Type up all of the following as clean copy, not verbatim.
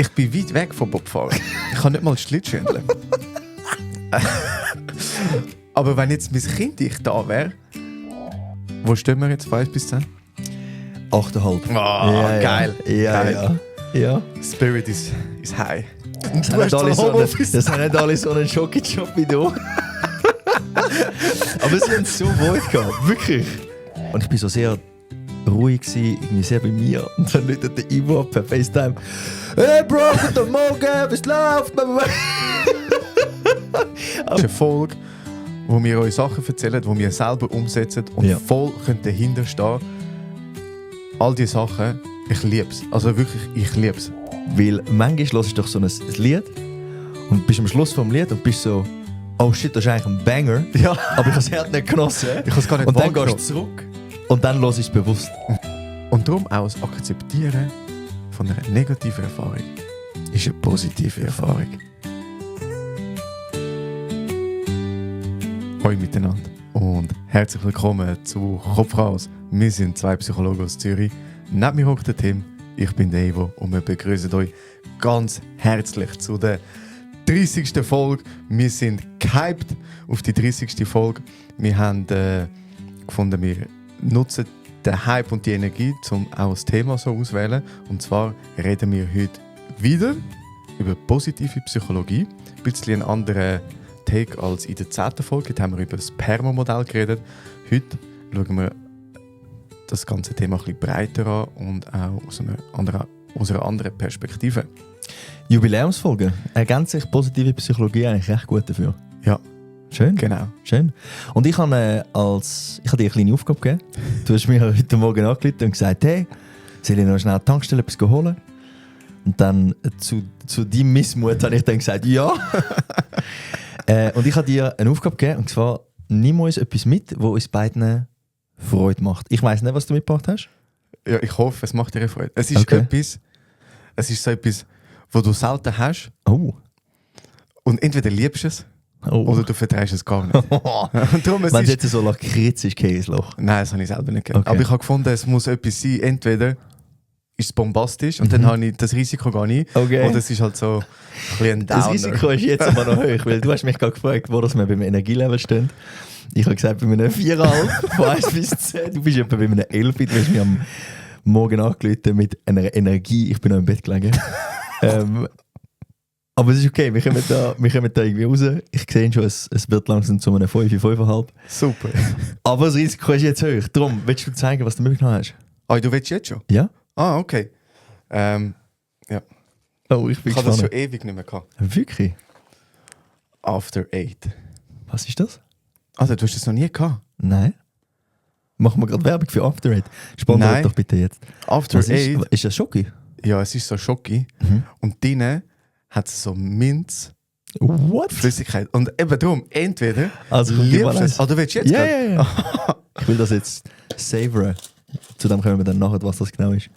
Ich bin weit weg vom Bobfahren. Ich kann nicht mal Schlittschuh. Aber wenn jetzt mein Kind ich da wäre, wo stehen wir jetzt von 1 bis 10? 8,5. Oh, geil. Ja. Spirit is high. Das haben nicht alle so einen Schoki-Job wie du. Aber sie haben es so wohl gehabt, wirklich. Und ich war so sehr ruhig, irgendwie sehr bei mir. Und dann läutet der Ivo per FaceTime: Hey Bro, guten Morgen, was läuft? Das ist eine Folge, wo wir euch Sachen erzählen, die wir selber umsetzen und voll dahinter stehen. All diese Sachen, ich liebe es. Also wirklich, ich liebe es. Weil manchmal hörst du doch so ein Lied und bist am Schluss vom Lied und bist so: Oh shit, das ist eigentlich ein Banger. Ja. Aber ich habe es halt nicht genossen. Ich habe es gar nicht und dann wahrgenommen. gehst du zurück und dann hörst du es bewusst. Und darum auch das Akzeptieren von einer negativen Erfahrung ist eine positive Erfahrung. Hallo miteinander und herzlich willkommen zu Kopf raus. Wir sind 2 Psychologen aus Zürich. Neben mir hockt der Tim, ich bin der Evo und wir begrüßen euch ganz herzlich zu der 30. Folge. Wir sind gehypt auf die 30. Folge. Wir haben gefunden, wir nutzen den Hype und die Energie, um auch das Thema so auszuwählen. Und zwar reden wir heute wieder über positive Psychologie. Ein bisschen ein anderer Take als in der 10. Folge. Heute haben wir über das PERMA-Modell geredet. Heute schauen wir das ganze Thema ein bisschen breiter an und auch aus einer anderen Perspektive. Jubiläumsfolge. Ergänzt sich positive Psychologie eigentlich recht gut dafür. Ja. Schön. Genau. Schön. Und ich habe dir eine kleine Aufgabe gegeben. Du hast mir heute Morgen angerufen und gesagt: Hey, soll ich noch schnell an die Tankstelle etwas holen? Und dann zu deinem Missmut habe ich dann gesagt: Ja. Und ich habe dir eine Aufgabe gegeben, und zwar: Nimm uns etwas mit, was uns beiden Freude macht. Ich weiss nicht, was du mitgebracht hast. Ja, ich hoffe, es macht dir Freude. Es ist so etwas, was du selten hast. Oh. Und entweder liebst du es, oder du vertreibst es gar nicht. Und darum, wenn es jetzt so Lakritz ist, Käseloch. Nein, das habe ich selber nicht gegeben. Okay. Aber ich habe gefunden, es muss etwas sein, entweder ist es bombastisch und dann habe ich das Risiko gar nicht. Okay. Oder es ist halt so ein bisschen ein Downer. Das Risiko ist jetzt aber noch hoch, weil du hast mich gerade gefragt, wo das wir beim Energielevel stehen. Ich habe gesagt, bei einem 4,5 von 1 bis 10. Du bist etwa bei einem 11. Du hast mich am Morgen angerufen mit einer Energie. Ich bin noch im Bett gelegen. Aber es ist okay, wir kommen da irgendwie raus. Ich sehe schon, es wird langsam zu einem 5, 5,5. Super. Aber das Risiko ist jetzt hoch. Darum, willst du zeigen, was du mitgenommen hast? Ah, du willst jetzt schon? Ja. Ah, okay. Ja. Oh, ich bin Ich habe das schon gespannt. ewig nicht mehr gehabt. Wirklich? After 8. Was ist das? Also, du hast das noch nie gehabt? Nein. Machen wir gerade Werbung für After 8. Sponsor Nein. doch bitte jetzt. After Was 8? ist das Schoki? Ja, es ist so Schoki. Und drinnen hat es so Minz. What? Flüssigkeit. Und eben darum, entweder Also, liebst mal du es. eins. Du willst jetzt Ja, grad? ja, ja. Ich will das jetzt savoren. Zu dem kommen wir dann nachher, was das genau ist.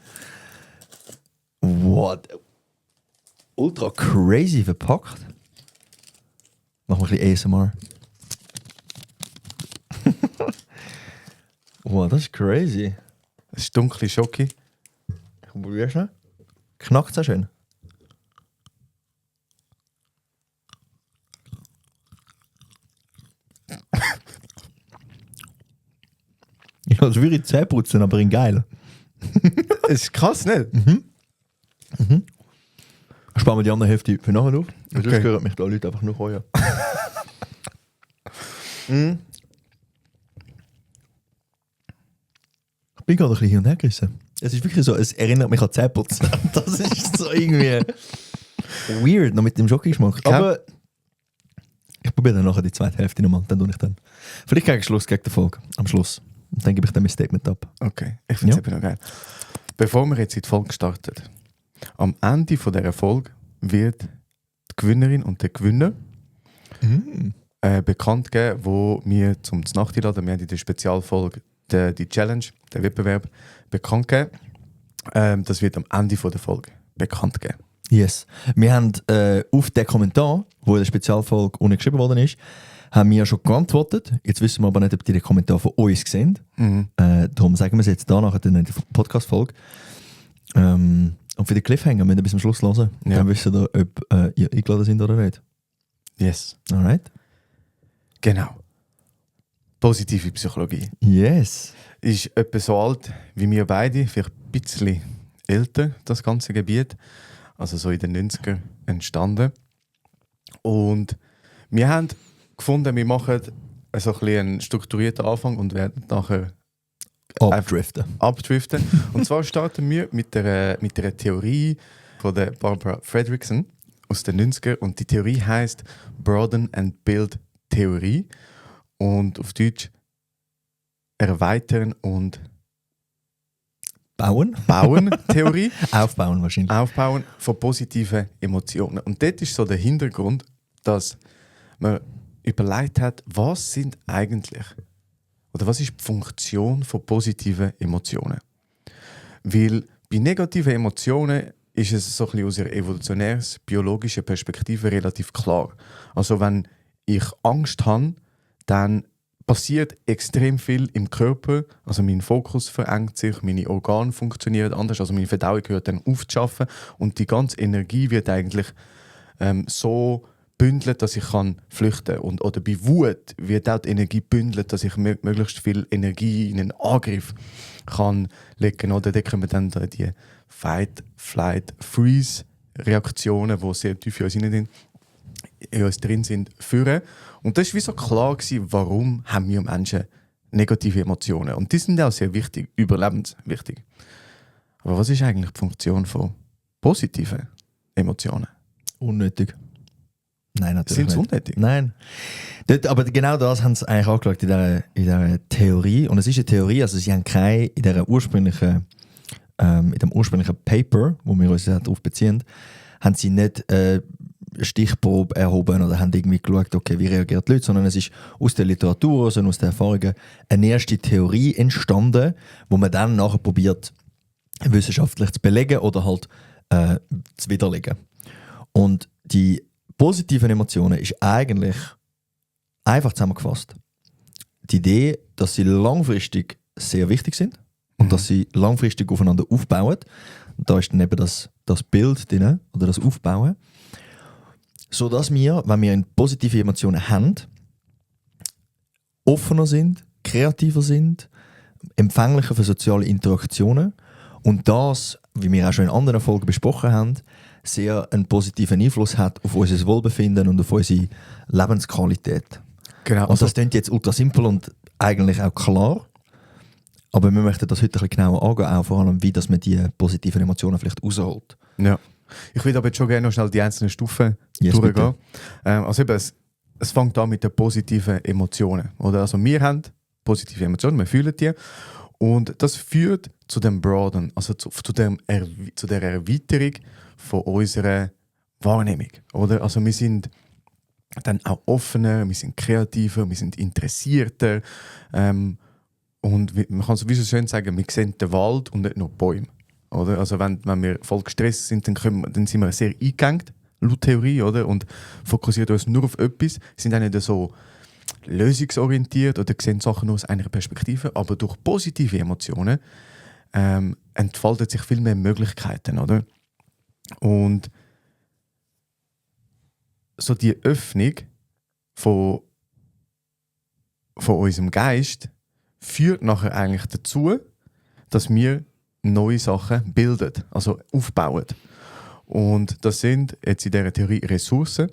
What? Ultra crazy verpackt. Machen wir ein bisschen ASMR. Wow, das ist crazy. Es ist dunkle Schoki. Ich probiere schnell. Knackt sehr schön. Ich kann es wie die Zähne putzen, aber in geil. Es ist krass, nicht? Sparen wir die andere Hälfte für nachher auf. Okay. Sonst hören mich da Leute einfach nur heuer. Ich bin gerade ein bisschen hin und her gerissen. Es ist wirklich so, es erinnert mich an Zähneputzen. Das ist so irgendwie weird, noch mit dem Schokogeschmack. Okay. Aber ich probiere dann nachher die zweite Hälfte nochmal. Dann tue ich dann. Vielleicht gegen Schluss, gegen den Folge. Am Schluss. Und dann gebe ich dann mein Statement ab. Okay, ich finde es Ja. eben noch geil. Bevor wir jetzt in die Folge starten, am Ende von dieser Folge wird die Gewinnerin und der Gewinner bekannt geben, wo wir zum Nacht einladen. Wir haben in der Spezialfolge die Challenge, den Wettbewerb, bekannt geben. Das wird am Ende von der Folge bekannt geben. Yes. Wir haben auf den Kommentar, wo in der Spezialfolge unten geschrieben worden ist, haben wir schon geantwortet. Jetzt wissen wir aber nicht, ob die den Kommentar von uns sehen. Darum sagen wir es jetzt da nachher in der Podcast-Folge. Und für den Cliffhanger müsst ihr bis zum Schluss hören. Ja. Dann wisst ihr, ob ihr eingeladen sind oder nicht. Yes. Alright? Genau. Positive Psychologie. Yes. Ist etwa so alt wie wir beide, vielleicht ein bisschen älter, das ganze Gebiet. Also so in den 90er entstanden. Und wir haben gefunden, wir machen so ein bisschen einen strukturierten Anfang und werden nachher abdriften. Und zwar starten wir mit der Theorie von der Barbara Fredrickson aus den 90er. Und die Theorie heißt Broaden and Build Theorie. Und auf Deutsch erweitern und bauen Theorie. Aufbauen wahrscheinlich. Aufbauen von positiven Emotionen. Und dort ist so der Hintergrund, dass man überlegt hat, was sind eigentlich oder was ist die Funktion von positiven Emotionen? Weil bei negativen Emotionen ist es so ein bisschen aus einer evolutionärs-biologischen Perspektive relativ klar. Also wenn ich Angst habe, dann passiert extrem viel im Körper. Also mein Fokus verengt sich, meine Organe funktionieren anders, also meine Verdauung hört dann aufzuschaffen und die ganze Energie wird eigentlich so bündelt, dass ich kann flüchten kann. Oder bei Wut wird auch die Energie bündelt, dass ich möglichst viel Energie in einen Angriff kann legen. Oder da kommen dann die Fight, Flight, Freeze-Reaktionen, die sehr tief in uns drin sind, führen. Und das war wie so klar gewesen, warum haben wir Menschen negative Emotionen. Und die sind auch sehr wichtig, überlebenswichtig. Aber was ist eigentlich die Funktion von positiven Emotionen? Unnötig. Nein, natürlich Sind sie nicht. unnötig? Nein. Aber genau das haben sie eigentlich angeschaut in dieser Theorie. Und es ist eine Theorie, also sie haben keine in dem ursprünglichen Paper, wo wir uns darauf beziehen, haben sie nicht eine Stichprobe erhoben oder haben irgendwie geschaut, okay, wie reagieren die Leute, sondern es ist aus der Literatur, also aus den Erfahrungen, eine erste Theorie entstanden, wo man dann nachher probiert, wissenschaftlich zu belegen oder halt zu widerlegen. Und die positiven Emotionen ist eigentlich einfach zusammengefasst die Idee, dass sie langfristig sehr wichtig sind und dass sie langfristig aufeinander aufbauen. Und da ist dann eben das Bild drin, oder das Aufbauen. Sodass wir, wenn wir positive Emotionen haben, offener sind, kreativer sind, empfänglicher für soziale Interaktionen und das, wie wir auch schon in anderen Folgen besprochen haben, sehr einen positiven Einfluss hat auf unser Wohlbefinden und auf unsere Lebensqualität. Genau. Und das klingt jetzt ultra simpel und eigentlich auch klar, aber wir möchten das heute ein bisschen genauer angehen, auch vor allem, wie dass man die positiven Emotionen vielleicht rausholt. Ja. Ich würde aber jetzt schon gerne noch schnell die einzelnen Stufen Yes, durchgehen. Also eben, es fängt an mit den positiven Emotionen. Oder? Also wir haben positive Emotionen, wir fühlen die. Und das führt zu dem Broaden, also zu der Erweiterung von unserer Wahrnehmung. Oder? Also wir sind dann auch offener, wir sind kreativer, wir sind interessierter. Und man kann sowieso schön sagen, wir sehen den Wald und nicht nur Bäume. Oder? Also wenn wir voll gestresst sind, dann sind wir sehr eingegangen, laut Theorie, oder? Und fokussieren uns nur auf etwas, sind auch nicht so lösungsorientiert oder sehen Sachen nur aus einer Perspektive, aber durch positive Emotionen entfalten sich viel mehr Möglichkeiten, oder? Und so die Öffnung von unserem Geist führt nachher eigentlich dazu, dass wir neue Sachen bilden, also aufbauen. Und das sind jetzt in dieser Theorie Ressourcen.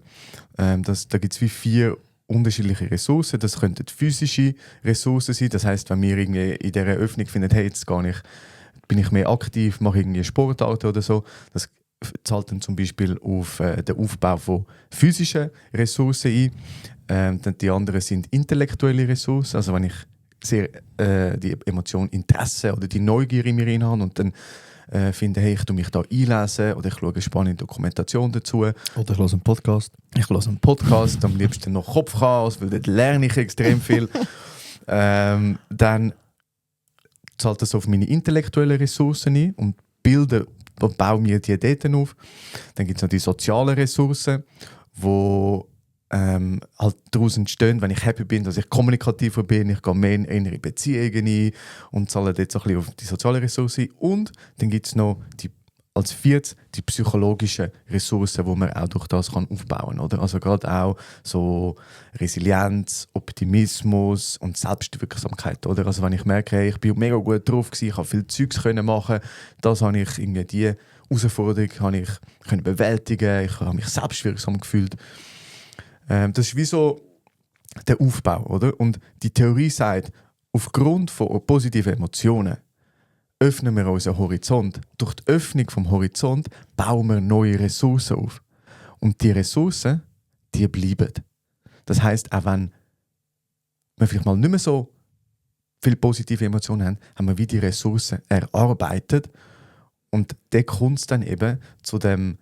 Da gibt es wie 4 unterschiedliche Ressourcen. Das könnten physische Ressourcen sein. Das heisst, wenn wir irgendwie in dieser Öffnung finden, hey, jetzt bin ich mehr aktiv, mache irgendwie Sportart oder so, das zahlt dann zum Beispiel auf den Aufbau von physischen Ressourcen ein. Dann die anderen sind intellektuelle Ressourcen. Also wenn ich sehr die Emotion Interesse oder die Neugier in mir habe und dann finde, hey, ich tue mich da einlesen oder ich schaue eine spannende Dokumentation dazu. Oder ich höre einen Podcast. Ich höre einen Podcast, am liebsten noch Kopfchaos, weil dort lerne ich extrem viel. Dann zahlt das auf meine intellektuellen Ressourcen ein und baue mir die dort auf. Dann gibt es noch die sozialen Ressourcen, die halt daraus entstehen, wenn ich happy bin, dass ich kommunikativer bin, ich gehe mehr in innere Beziehungen ein und zahle dort so ein bisschen auf die sozialen Ressourcen. Und dann gibt es noch die als viertes die psychologischen Ressourcen, die man auch durch das kann aufbauen kann. Also gerade auch so Resilienz, Optimismus und Selbstwirksamkeit. Oder? Also wenn ich merke, hey, ich bin mega gut drauf gewesen, ich habe viel Zeugs machen, das habe ich irgendwie die Herausforderung habe ich können bewältigen, ich habe mich selbstwirksam gefühlt. Das ist wie so der Aufbau, oder? Und die Theorie sagt, aufgrund von positiven Emotionen öffnen wir unseren Horizont. Durch die Öffnung vom Horizont bauen wir neue Ressourcen auf. Und die Ressourcen, die bleiben. Das heisst, auch wenn wir vielleicht mal nicht mehr so viele positive Emotionen haben, haben wir wie die Ressourcen erarbeitet. Und der kommt dann eben zu dem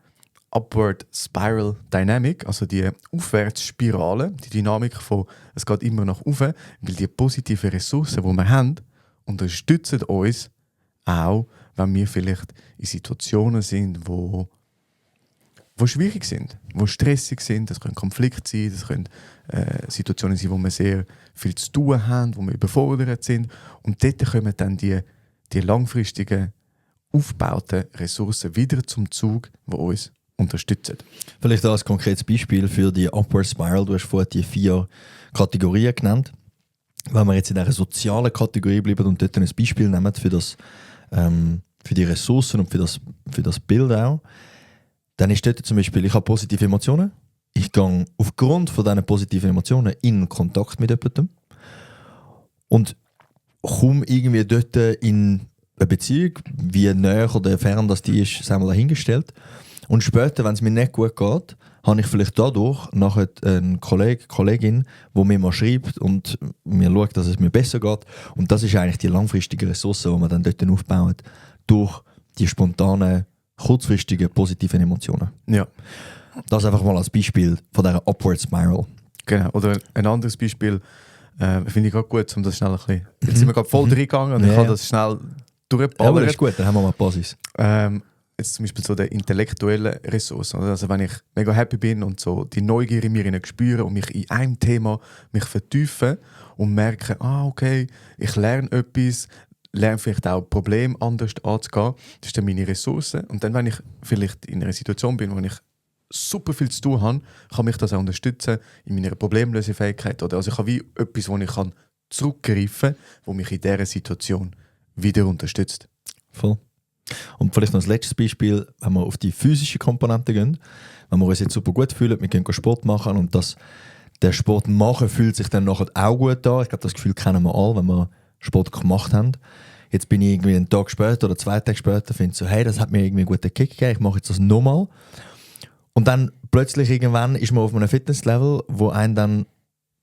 Upward Spiral Dynamic, also die Aufwärtsspirale, die Dynamik von es geht immer nach oben, weil die positiven Ressourcen, die wir haben, unterstützen uns auch, wenn wir vielleicht in Situationen sind, wo schwierig sind, wo stressig sind. Das können Konflikte sein, das können Situationen sein, wo wir sehr viel zu tun haben, wo wir überfordert sind. Und dort kommen dann die langfristigen, aufgebauten Ressourcen wieder zum Zug, die uns unterstützen. Vielleicht als konkretes Beispiel für die Upward Spiral. Du hast vorhin die 4 Kategorien genannt. Wenn wir jetzt in einer sozialen Kategorie bleiben und dort ein Beispiel nehmen für die Ressourcen und für das Bild auch, dann ist dort zum Beispiel, ich habe positive Emotionen, ich gehe aufgrund von diesen positiven Emotionen in Kontakt mit jemandem und komme irgendwie dort in eine Beziehung, wie näher oder fern das die ist, sagen wir dahingestellt. Und später, wenn es mir nicht gut geht, habe ich vielleicht dadurch nachher einen Kollegin, die mir mal schreibt und mir schaut, dass es mir besser geht. Und das ist eigentlich die langfristige Ressource, die man dann dort aufbaut, durch die spontanen, kurzfristigen, positiven Emotionen. Ja. Das einfach mal als Beispiel von dieser Upward Spiral. Genau. Oder ein anderes Beispiel, finde ich gerade gut, um das schnell ein bisschen... Jetzt sind wir gerade voll reingegangen und ich habe das schnell durchgeballert. Ja, aber das ist gut, dann haben wir mal Basis. Jetzt zum Beispiel so der intellektuellen Ressourcen. Also wenn ich mega happy bin und so die Neugier in mir spüre und mich in einem Thema vertiefe und merke, okay, ich lerne etwas, lerne vielleicht auch Probleme anders anzugehen, das ist dann meine Ressource. Und dann, wenn ich vielleicht in einer Situation bin, wo ich super viel zu tun habe, kann mich das auch unterstützen in meiner Problemlösefähigkeit. Oder also ich habe wie etwas, wo ich kann zurückgreifen kann, wo mich in dieser Situation wieder unterstützt. Voll. Und vielleicht noch als letztes Beispiel, wenn wir auf die physische Komponente gehen, wenn wir uns jetzt super gut fühlen, wir gehen Sport machen und der Sport machen fühlt sich dann nachher auch gut an. Ich glaube, das Gefühl kennen wir alle, wenn wir Sport gemacht haben. Jetzt bin ich irgendwie einen Tag später oder 2 Tage später, finde so, hey, das hat mir irgendwie einen guten Kick gegeben, ich mache jetzt das nochmal. Und dann plötzlich irgendwann ist man auf einem Fitnesslevel, wo einen dann,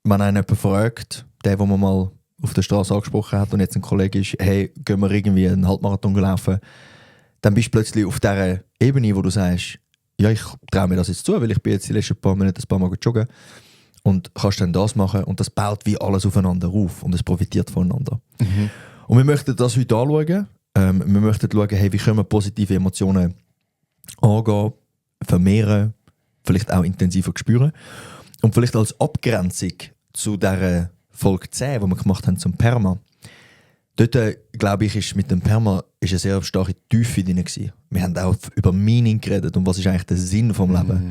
wenn einen jemand fragt, der, wo man mal auf der Straße angesprochen hat und jetzt ein Kollege ist, hey, gehen wir irgendwie einen Halbmarathon laufen, dann bist du plötzlich auf dieser Ebene, wo du sagst, ja, ich traue mir das jetzt zu, weil ich bin jetzt die letzten paar Monate ein paar Mal joggen und kannst dann das machen und das baut wie alles aufeinander auf und es profitiert voneinander. Mhm. Und wir möchten das heute anschauen. Wir möchten schauen, hey, wie können wir positive Emotionen angehen, vermehren, vielleicht auch intensiver spüren. Und vielleicht als Abgrenzung zu dieser Folge 10, die wir gemacht haben zum Perma. Dort, glaube ich, ist mit dem Perma eine sehr starke Tiefe drin gewesen. Wir haben auch über Meaning geredet und was ist eigentlich der Sinn des Lebens.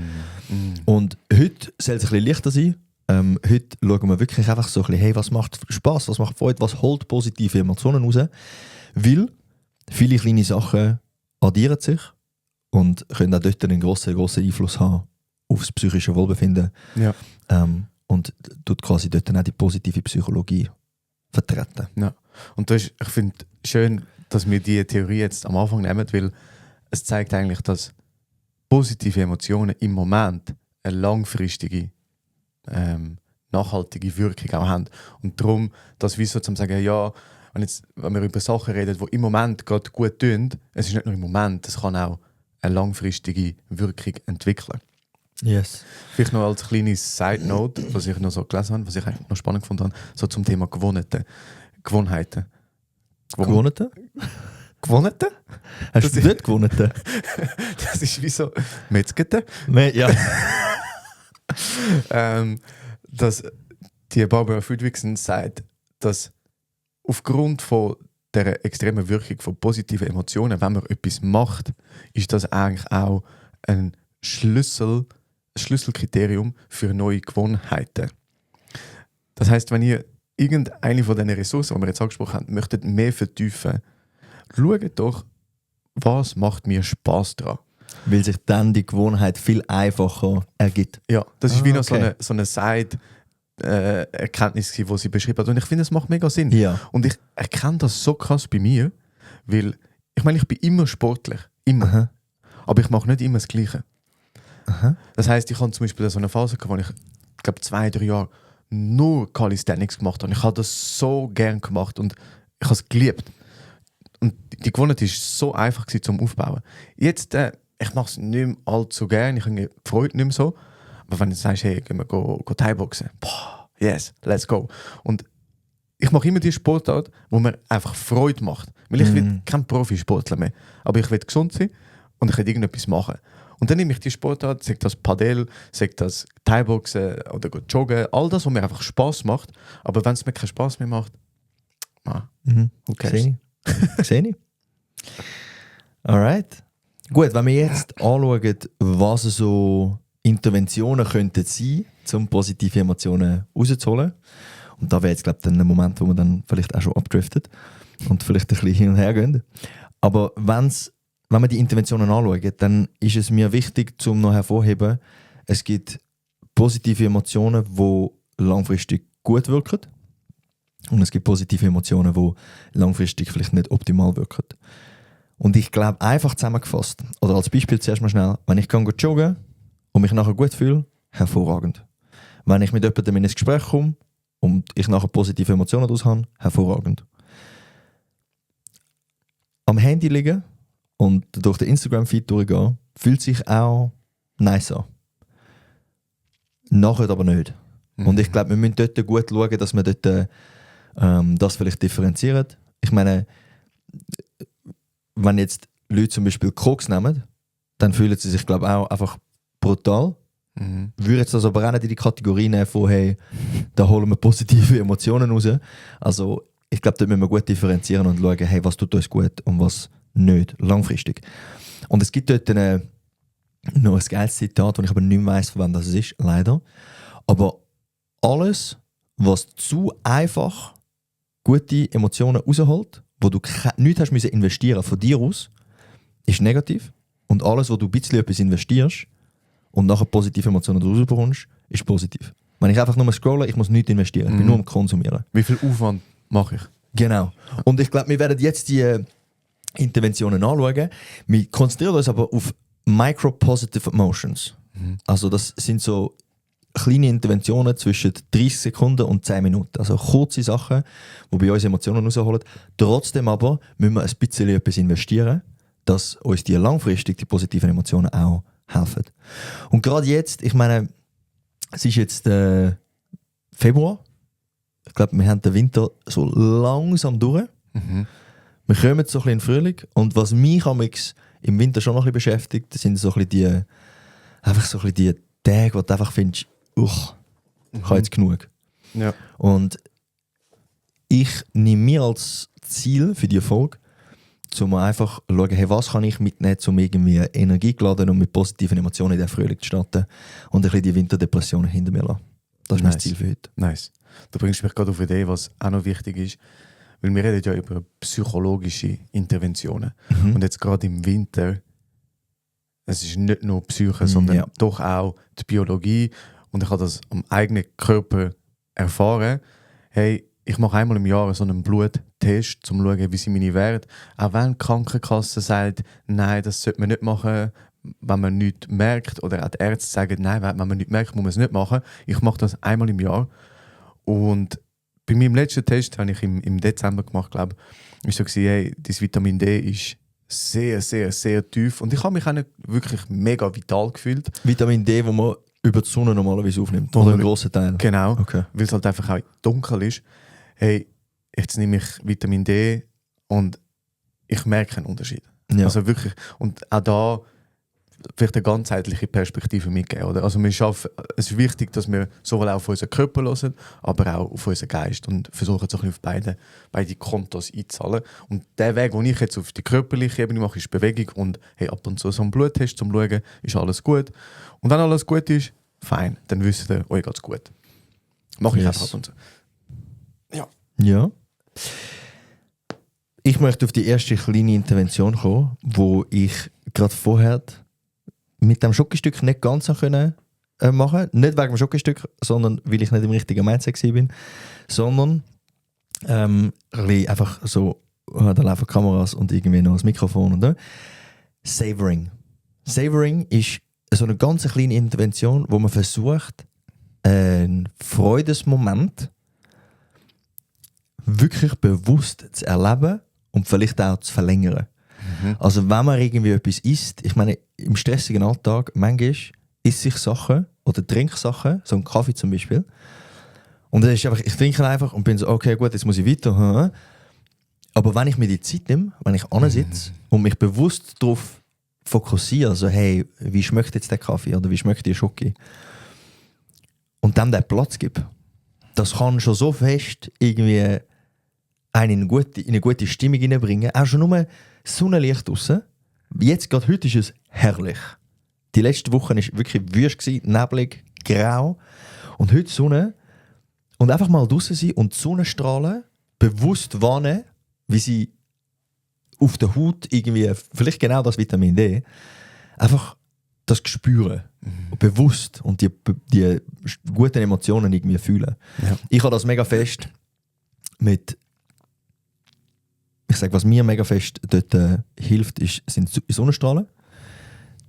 Und heute soll es ein bisschen leichter sein. Heute schauen wir wirklich einfach so ein bisschen, hey, was macht Spass, was macht Freude, was holt positive Emotionen raus. Weil viele kleine Sachen addieren sich und können auch dort einen grossen Einfluss haben auf das psychische Wohlbefinden. Ja. Und tut quasi dort dann auch die positive Psychologie vertreten. Ja. Und ich finde es schön, dass wir diese Theorie jetzt am Anfang nehmen, weil es zeigt eigentlich, dass positive Emotionen im Moment eine langfristige, nachhaltige Wirkung auch haben. Und darum, dass wir so zum sagen, ja, wenn wir über Sachen reden, die im Moment gerade gut tun, es ist nicht nur im Moment, es kann auch eine langfristige Wirkung entwickeln. Yes. Vielleicht noch als kleines Side-Note, was ich noch so gelesen habe, was ich eigentlich noch spannend gefunden habe, so zum Thema Gewohnheiten. Gewohnheiten? Hast du dort Gewohnheiten? Das ist wie so Metzgete. Ja. Dass die Barbara Fredrickson sagt, dass aufgrund von der extremen Wirkung von positiven Emotionen, wenn man etwas macht, ist das eigentlich auch ein Schlüsselkriterium für neue Gewohnheiten. Das heißt, wenn ihr irgendeine von diesen Ressourcen, die wir jetzt angesprochen haben, möchtet mehr vertiefen, schaut doch, was macht mir Spaß daran. Weil sich dann die Gewohnheit viel einfacher ergibt. Ja, das ist wie noch okay. so eine Side-Erkenntnis, die sie beschrieben hat. Und ich finde, es macht mega Sinn. Ja. Und ich erkenne das so krass bei mir, weil ich meine, ich bin immer sportlich. Immer. Aha. Aber ich mache nicht immer das Gleiche. Aha. Das heisst, ich habe zum Beispiel so eine Phase gehabt, wo ich glaube 2-3 Jahre nur Calisthenics gemacht habe. Ich habe das so gern gemacht und ich habe es geliebt. Und die Gewohnheit war so einfach zum Aufbauen. Jetzt, ich mache es nicht mehr allzu gern, ich habe die Freude nicht mehr so. Aber wenn du sagst, hey, gehen wir go Thai-Boxen, boah, yes, let's go. Und ich mache immer die Sportart, wo mir einfach Freude macht. Weil ich will kein Profisportler mehr. Aber ich will gesund sein und ich will irgendetwas machen. Und dann nehme ich die Sportart, sei das Padel, sei das Thai-Boxen oder joggen, all das, was mir einfach Spass macht. Aber wenn es mir keinen Spass mehr macht, who cares? Sehe ich. Sehe ich. Alright. Gut, wenn wir jetzt anschauen, was so Interventionen könnten sein, um positive Emotionen rauszuholen. Und da wäre jetzt, glaube ich, dann ein Moment, wo man dann vielleicht auch schon abdriftet und vielleicht ein bisschen hin und her gehen. Aber wenn wir die Interventionen anschauen, dann ist es mir wichtig, um noch hervorzuheben, es gibt positive Emotionen, die langfristig gut wirken. Und es gibt positive Emotionen, die langfristig vielleicht nicht optimal wirken. Und ich glaube, einfach zusammengefasst, oder als Beispiel zuerst mal schnell, wenn ich joggen und mich nachher gut fühle, hervorragend. Wenn ich mit jemandem in ein Gespräch komme und ich nachher positive Emotionen daraus habe, hervorragend. Am Handy liegen und durch den Instagram-Feed durchgehen, fühlt sich auch nice an. Nachher aber nicht. Und ich glaube, wir müssen dort gut schauen, dass wir dort das vielleicht differenzieren. Ich meine, wenn jetzt Leute zum Beispiel Koks nehmen, dann fühlen sie sich, glaube ich, auch einfach brutal. Würde jetzt das aber auch nicht in die Kategorie nehmen von, hey, da holen wir positive Emotionen raus. Also ich glaube, da müssen wir gut differenzieren und schauen, hey, was tut uns gut und was nicht, langfristig. Und es gibt dort noch ein geiles Zitat, das ich aber nicht mehr weiss, von wem das ist, leider. Aber alles, was zu einfach gute Emotionen rausholt, wo du nichts hast müssen investieren von dir aus, ist negativ. Und alles, wo du ein bisschen etwas investierst und nachher positive Emotionen daraus bekommst, ist positiv. Wenn ich einfach nur scrolle, ich muss nichts investieren, ich bin nur am Konsumieren. Wie viel Aufwand mache ich? Genau. Und ich glaube, wir werden jetzt die Interventionen anschauen. Wir konzentrieren uns aber auf Micro-Positive Emotions. Also das sind so kleine Interventionen zwischen 30 Sekunden und 10 Minuten. Also kurze Sachen, die bei uns Emotionen rausholen. Trotzdem aber müssen wir ein bisschen etwas investieren, dass uns die langfristig die positiven Emotionen auch helfen. Und gerade jetzt, ich meine, es ist jetzt Februar. Ich glaube, wir haben den Winter so langsam durch. Wir kommen so ein bisschen in den Frühling. Und was mich im Winter schon noch ein bisschen beschäftigt, sind so ein bisschen die Tage, wo du einfach findest, ich habe jetzt genug. Ja. Und ich nehme mir als Ziel für die Folge, um einfach zu schauen, hey, was kann ich mitnehmen, um irgendwie Energie geladen und mit positiven Emotionen in den Frühling zu starten und ein bisschen die Winterdepressionen hinter mir lassen. Das ist mein Ziel für heute. Nice. Du bringst mich gerade auf eine Idee, was auch noch wichtig ist, weil wir reden ja über psychologische Interventionen. Und jetzt gerade im Winter, es ist nicht nur Psyche, sondern doch auch die Biologie. Und ich habe das am eigenen Körper erfahren. Hey, ich mache einmal im Jahr so einen Bluttest, um zu schauen, wie sind meine Werte. Auch wenn die Krankenkasse sagt, nein, das sollte man nicht machen, wenn man nichts merkt. Oder auch die Ärzte sagen, nein, wenn man nichts merkt, muss man es nicht machen. Ich mache das einmal im Jahr. Und bei meinem letzten Test, den ich im Dezember gemacht, glaube ich, war so, hey, das Vitamin D ist sehr, sehr, sehr tief. Und ich habe mich auch nicht wirklich mega vital gefühlt. Vitamin D, wo man über die Sonne normalerweise aufnimmt. Oder einen grossen Teil. Genau, okay. Weil es halt einfach auch dunkel ist. Hey, jetzt nehme ich Vitamin D und ich merke einen Unterschied. Ja. Also wirklich. Und auch da vielleicht eine ganzheitliche Perspektive mitgeben. Oder? Also es ist wichtig, dass wir sowohl auf unseren Körper hören, aber auch auf unseren Geist und versuchen so ein bisschen auf beide Kontos einzahlen. Und der Weg, den ich jetzt auf die körperliche Ebene mache, ist Bewegung und hey, ab und zu so einen Bluttest zum Schauen, ist alles gut. Und wenn alles gut ist, fein, dann wisst ihr, euch geht's gut. Mache ich einfach ab und zu. Ja. Ich möchte auf die erste kleine Intervention kommen, wo ich gerade vorher mit dem Schokostück nicht ganz machen konnte. Nicht wegen dem Schokostück, sondern weil ich nicht im richtigen Mindset war. Sondern ein bisschen einfach so, da laufen Kameras und irgendwie noch das Mikrofon. Und Savoring. Savoring ist so eine ganz kleine Intervention, wo man versucht, einen Freudesmoment wirklich bewusst zu erleben und vielleicht auch zu verlängern. Also wenn man irgendwie etwas isst, ich meine, im stressigen Alltag, manchmal esse ich Sachen oder trinke Sachen, so einen Kaffee zum Beispiel. Und dann ist einfach, ich trinke einfach und bin so, okay, gut, jetzt muss ich weiter. Aber wenn ich mir die Zeit nehme, wenn ich ansitze und mich bewusst darauf fokussiere, also hey, wie schmeckt jetzt der Kaffee oder wie schmeckt die Schoki? Und dann den Platz gebe, das kann schon so fest irgendwie einen in eine gute Stimmung hineinbringen. Auch schon nur Sonnenlicht draussen. Jetzt gerade heute ist es herrlich. Die letzte Woche war wirklich wüst, neblig, grau. Und heute Sonne. Und einfach mal draussen sein und die Sonnenstrahlen bewusst wahrnehmen, wie sie auf der Haut irgendwie, vielleicht genau das Vitamin D, einfach das spüren. Bewusst und die guten Emotionen irgendwie fühlen. Ja. Ich habe das mega fest mit, ich sage, was mir mega fest dort hilft, sind Sonnenstrahlen.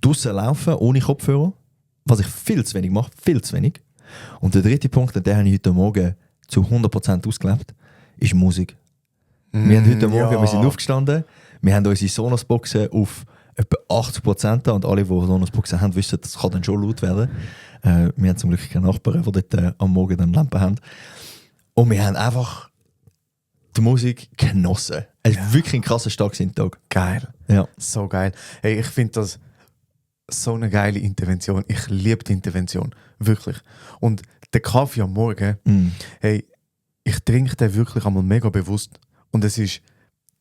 Draussen laufen, ohne Kopfhörer, was ich viel zu wenig mache, viel zu wenig. Und der dritte Punkt, den habe ich heute Morgen zu 100% ausgelebt, ist Musik. Wir haben heute Morgen, wir sind aufgestanden, wir haben unsere Sonos-Boxen auf etwa 80% und alle, die Sonos-Boxen haben, wissen, das kann dann schon laut werden. Wir haben zum Glück keine Nachbarn, die dort am Morgen dann Lampen haben. Und wir haben einfach die Musik genossen. Es war wirklich ein krasser Tag. Geil. Ja. So geil. Hey, ich finde das so eine geile Intervention. Ich liebe die Intervention. Wirklich. Und der Kaffee am Morgen, hey, ich trinke den wirklich einmal mega bewusst. Und es ist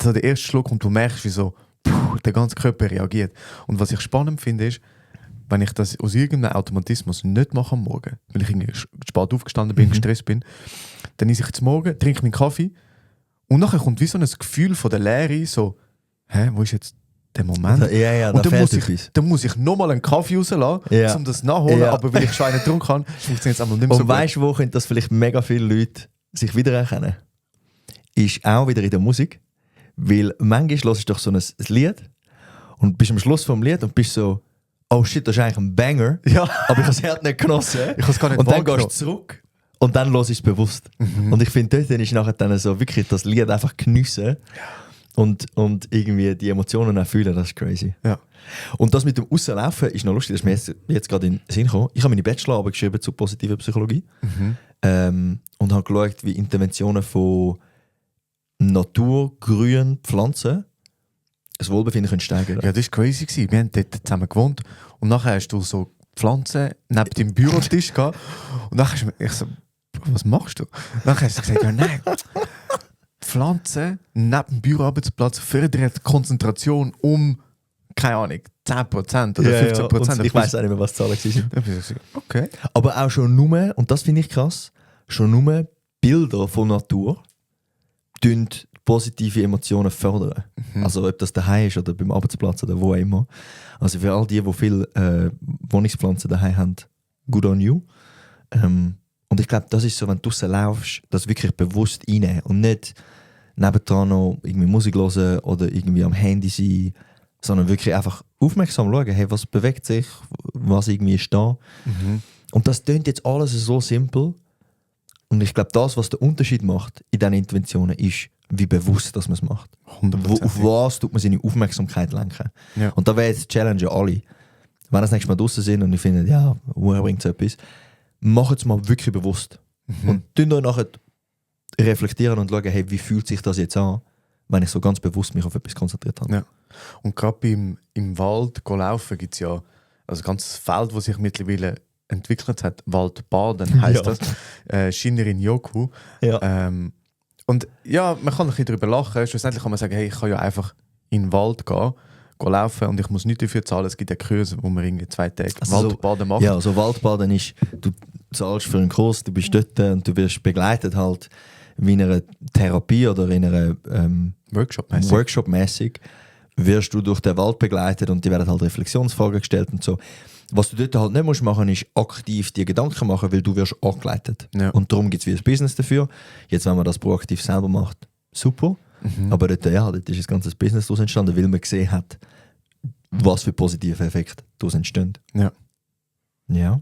so der erste Schluck und du merkst, wie so der ganze Körper reagiert. Und was ich spannend finde, ist, wenn ich das aus irgendeinem Automatismus nicht mache am Morgen, weil ich irgendwie spät aufgestanden bin, gestresst bin, dann esse ich zum Morgen, trinke meinen Kaffee und nachher kommt wie so ein Gefühl von der Leere, so, wo ist jetzt der Moment? Ja, und dann muss ich nochmal einen Kaffee rauslassen, um das nachholen, aber weil ich schon einen getrunken habe, funktioniert es einfach nicht mehr so gut. Und weißt du, wo können das vielleicht mega viele Leute sich wiedererkennen? Ist auch wieder in der Musik. Weil manchmal hörst du doch so ein Lied und bist am Schluss vom Lied und bist so, oh shit, das ist eigentlich ein Banger, aber ich habe es halt nicht genossen. Ich habe es gar nicht und dann gehst du zurück und dann hörst du es bewusst. Und ich finde, dort ist nachher dann so wirklich das Lied einfach geniessen und irgendwie die Emotionen auch fühlen, das ist crazy. Ja. Und das mit dem Rauslaufen ist noch lustig, das ist mir jetzt gerade in den Sinn gekommen. Ich habe meine Bachelorarbeit geschrieben zu positiver Psychologie und habe geschaut, wie Interventionen von Natur, Grün, Pflanzen das Wohlbefinden steigern. Ja, das war crazy. Wir haben dort zusammen gewohnt und nachher hast du so Pflanzen neben dem Bürotisch gehabt und nachher hast ich so, was machst du? Nachher hast du gesagt, ja nein, Pflanzen neben dem Büroarbeitsplatz fördern die Konzentration um, keine Ahnung, 10% oder 15%. Ich weiss auch nicht mehr, was die Zahlen waren. Okay. Aber auch schon nur, und das finde ich krass, schon nur Bilder von Natur positive Emotionen fördern. Also ob das daheim ist oder beim Arbeitsplatz oder wo auch immer. Also für all die viele Wohnungspflanzen daheim haben, good on you. Und ich glaube, das ist so, wenn du draussen laufst, das wirklich bewusst reinnehmen und nicht nebendran noch irgendwie Musik hören oder irgendwie am Handy sein, sondern wirklich einfach aufmerksam schauen, hey, was bewegt sich, was irgendwie ist da. Und das klingt jetzt alles so simpel. Und ich glaube, das, was den Unterschied macht in diesen Interventionen, ist, wie bewusst dass man es macht. 100%. Auf was tut man seine Aufmerksamkeit lenken. Ja. Und da wäre jetzt die Challenge an alle. Wenn das nächste Mal draussen sind und ich finde, ja, woher bringt es etwas, macht es mal wirklich bewusst. Und tun euch nachher reflektieren und schauen, hey, wie fühlt sich das jetzt an, wenn ich so ganz bewusst mich auf etwas konzentriert habe. Ja. Und gerade im Wald laufen gibt es ja also ein ganzes Feld, das sich mittlerweile entwickelt hat, Waldbaden heisst das, Shinrin-yoku. Ja. Und ja, man kann ein bisschen darüber lachen. Schlussendlich kann man sagen, hey, ich kann ja einfach in den Wald gehen laufen und ich muss nicht dafür zahlen. Es gibt ja Kurse, wo man irgendwie 2 Tage Waldbaden macht. Ja, so Waldbaden ist, du zahlst für einen Kurs, du bist dort und du wirst begleitet halt wie in einer Therapie oder in einer Workshop-mäßig wirst du durch den Wald begleitet und dir werden halt Reflexionsfragen gestellt und so. Was du dort halt nicht musst machen, ist aktiv dir Gedanken machen, weil du wirst angeleitet. Ja. Und darum gibt es wie ein Business dafür. Jetzt, wenn man das proaktiv selber macht, super. Aber dort ist ein ganzes Business daraus entstanden, weil man gesehen hat, was für positive Effekte daraus entstehen. Ja. Ja.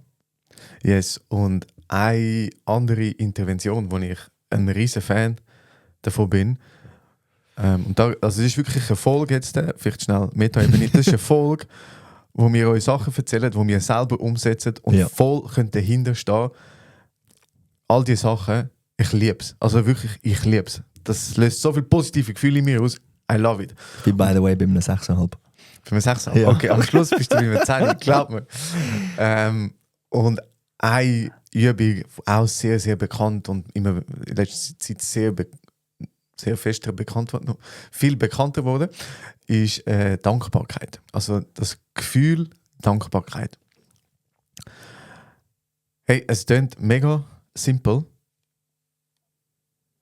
Yes, und eine andere Intervention, wo ich ein riesen Fan davon bin, und da, also das ist wirklich eine Folge jetzt, vielleicht schnell Meta-Ebene, das ist eine Folge, wo wir euch Sachen erzählen, die wir selber umsetzen und voll dahinter stehen. All diese Sachen, ich liebe es. Also wirklich, ich liebe es. Das löst so viele positive Gefühle in mir aus. I love it. Ich bin, by the way, bei einem 6,5. Bei einem 6,5? Ja. Okay, am Schluss bist du bei einem 10, glaub mir. Und eine Übung, auch sehr, sehr bekannt und immer in letzter Zeit sehr fest bekannt wurde, viel bekannter wurde, ist Dankbarkeit. Also das Gefühl Dankbarkeit. Hey, es klingt mega simpel,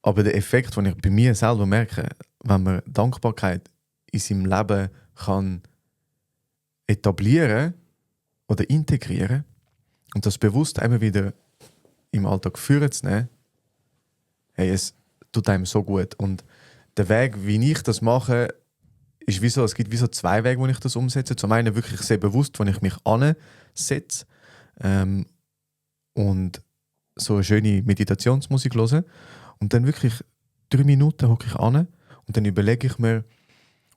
aber der Effekt, den ich bei mir selber merke, wenn man Dankbarkeit in seinem Leben kann etablieren oder integrieren und das bewusst immer wieder im Alltag führen zu nehmen, hey, es tut einem so gut. Und der Weg, wie ich das mache, ist wie so, es gibt wie so 2 Wege, wo ich das umsetze. Zum einen wirklich sehr bewusst, wenn ich mich ansetze und so eine schöne Meditationsmusik höre und dann wirklich 3 Minuten hocke ich an und dann überlege ich mir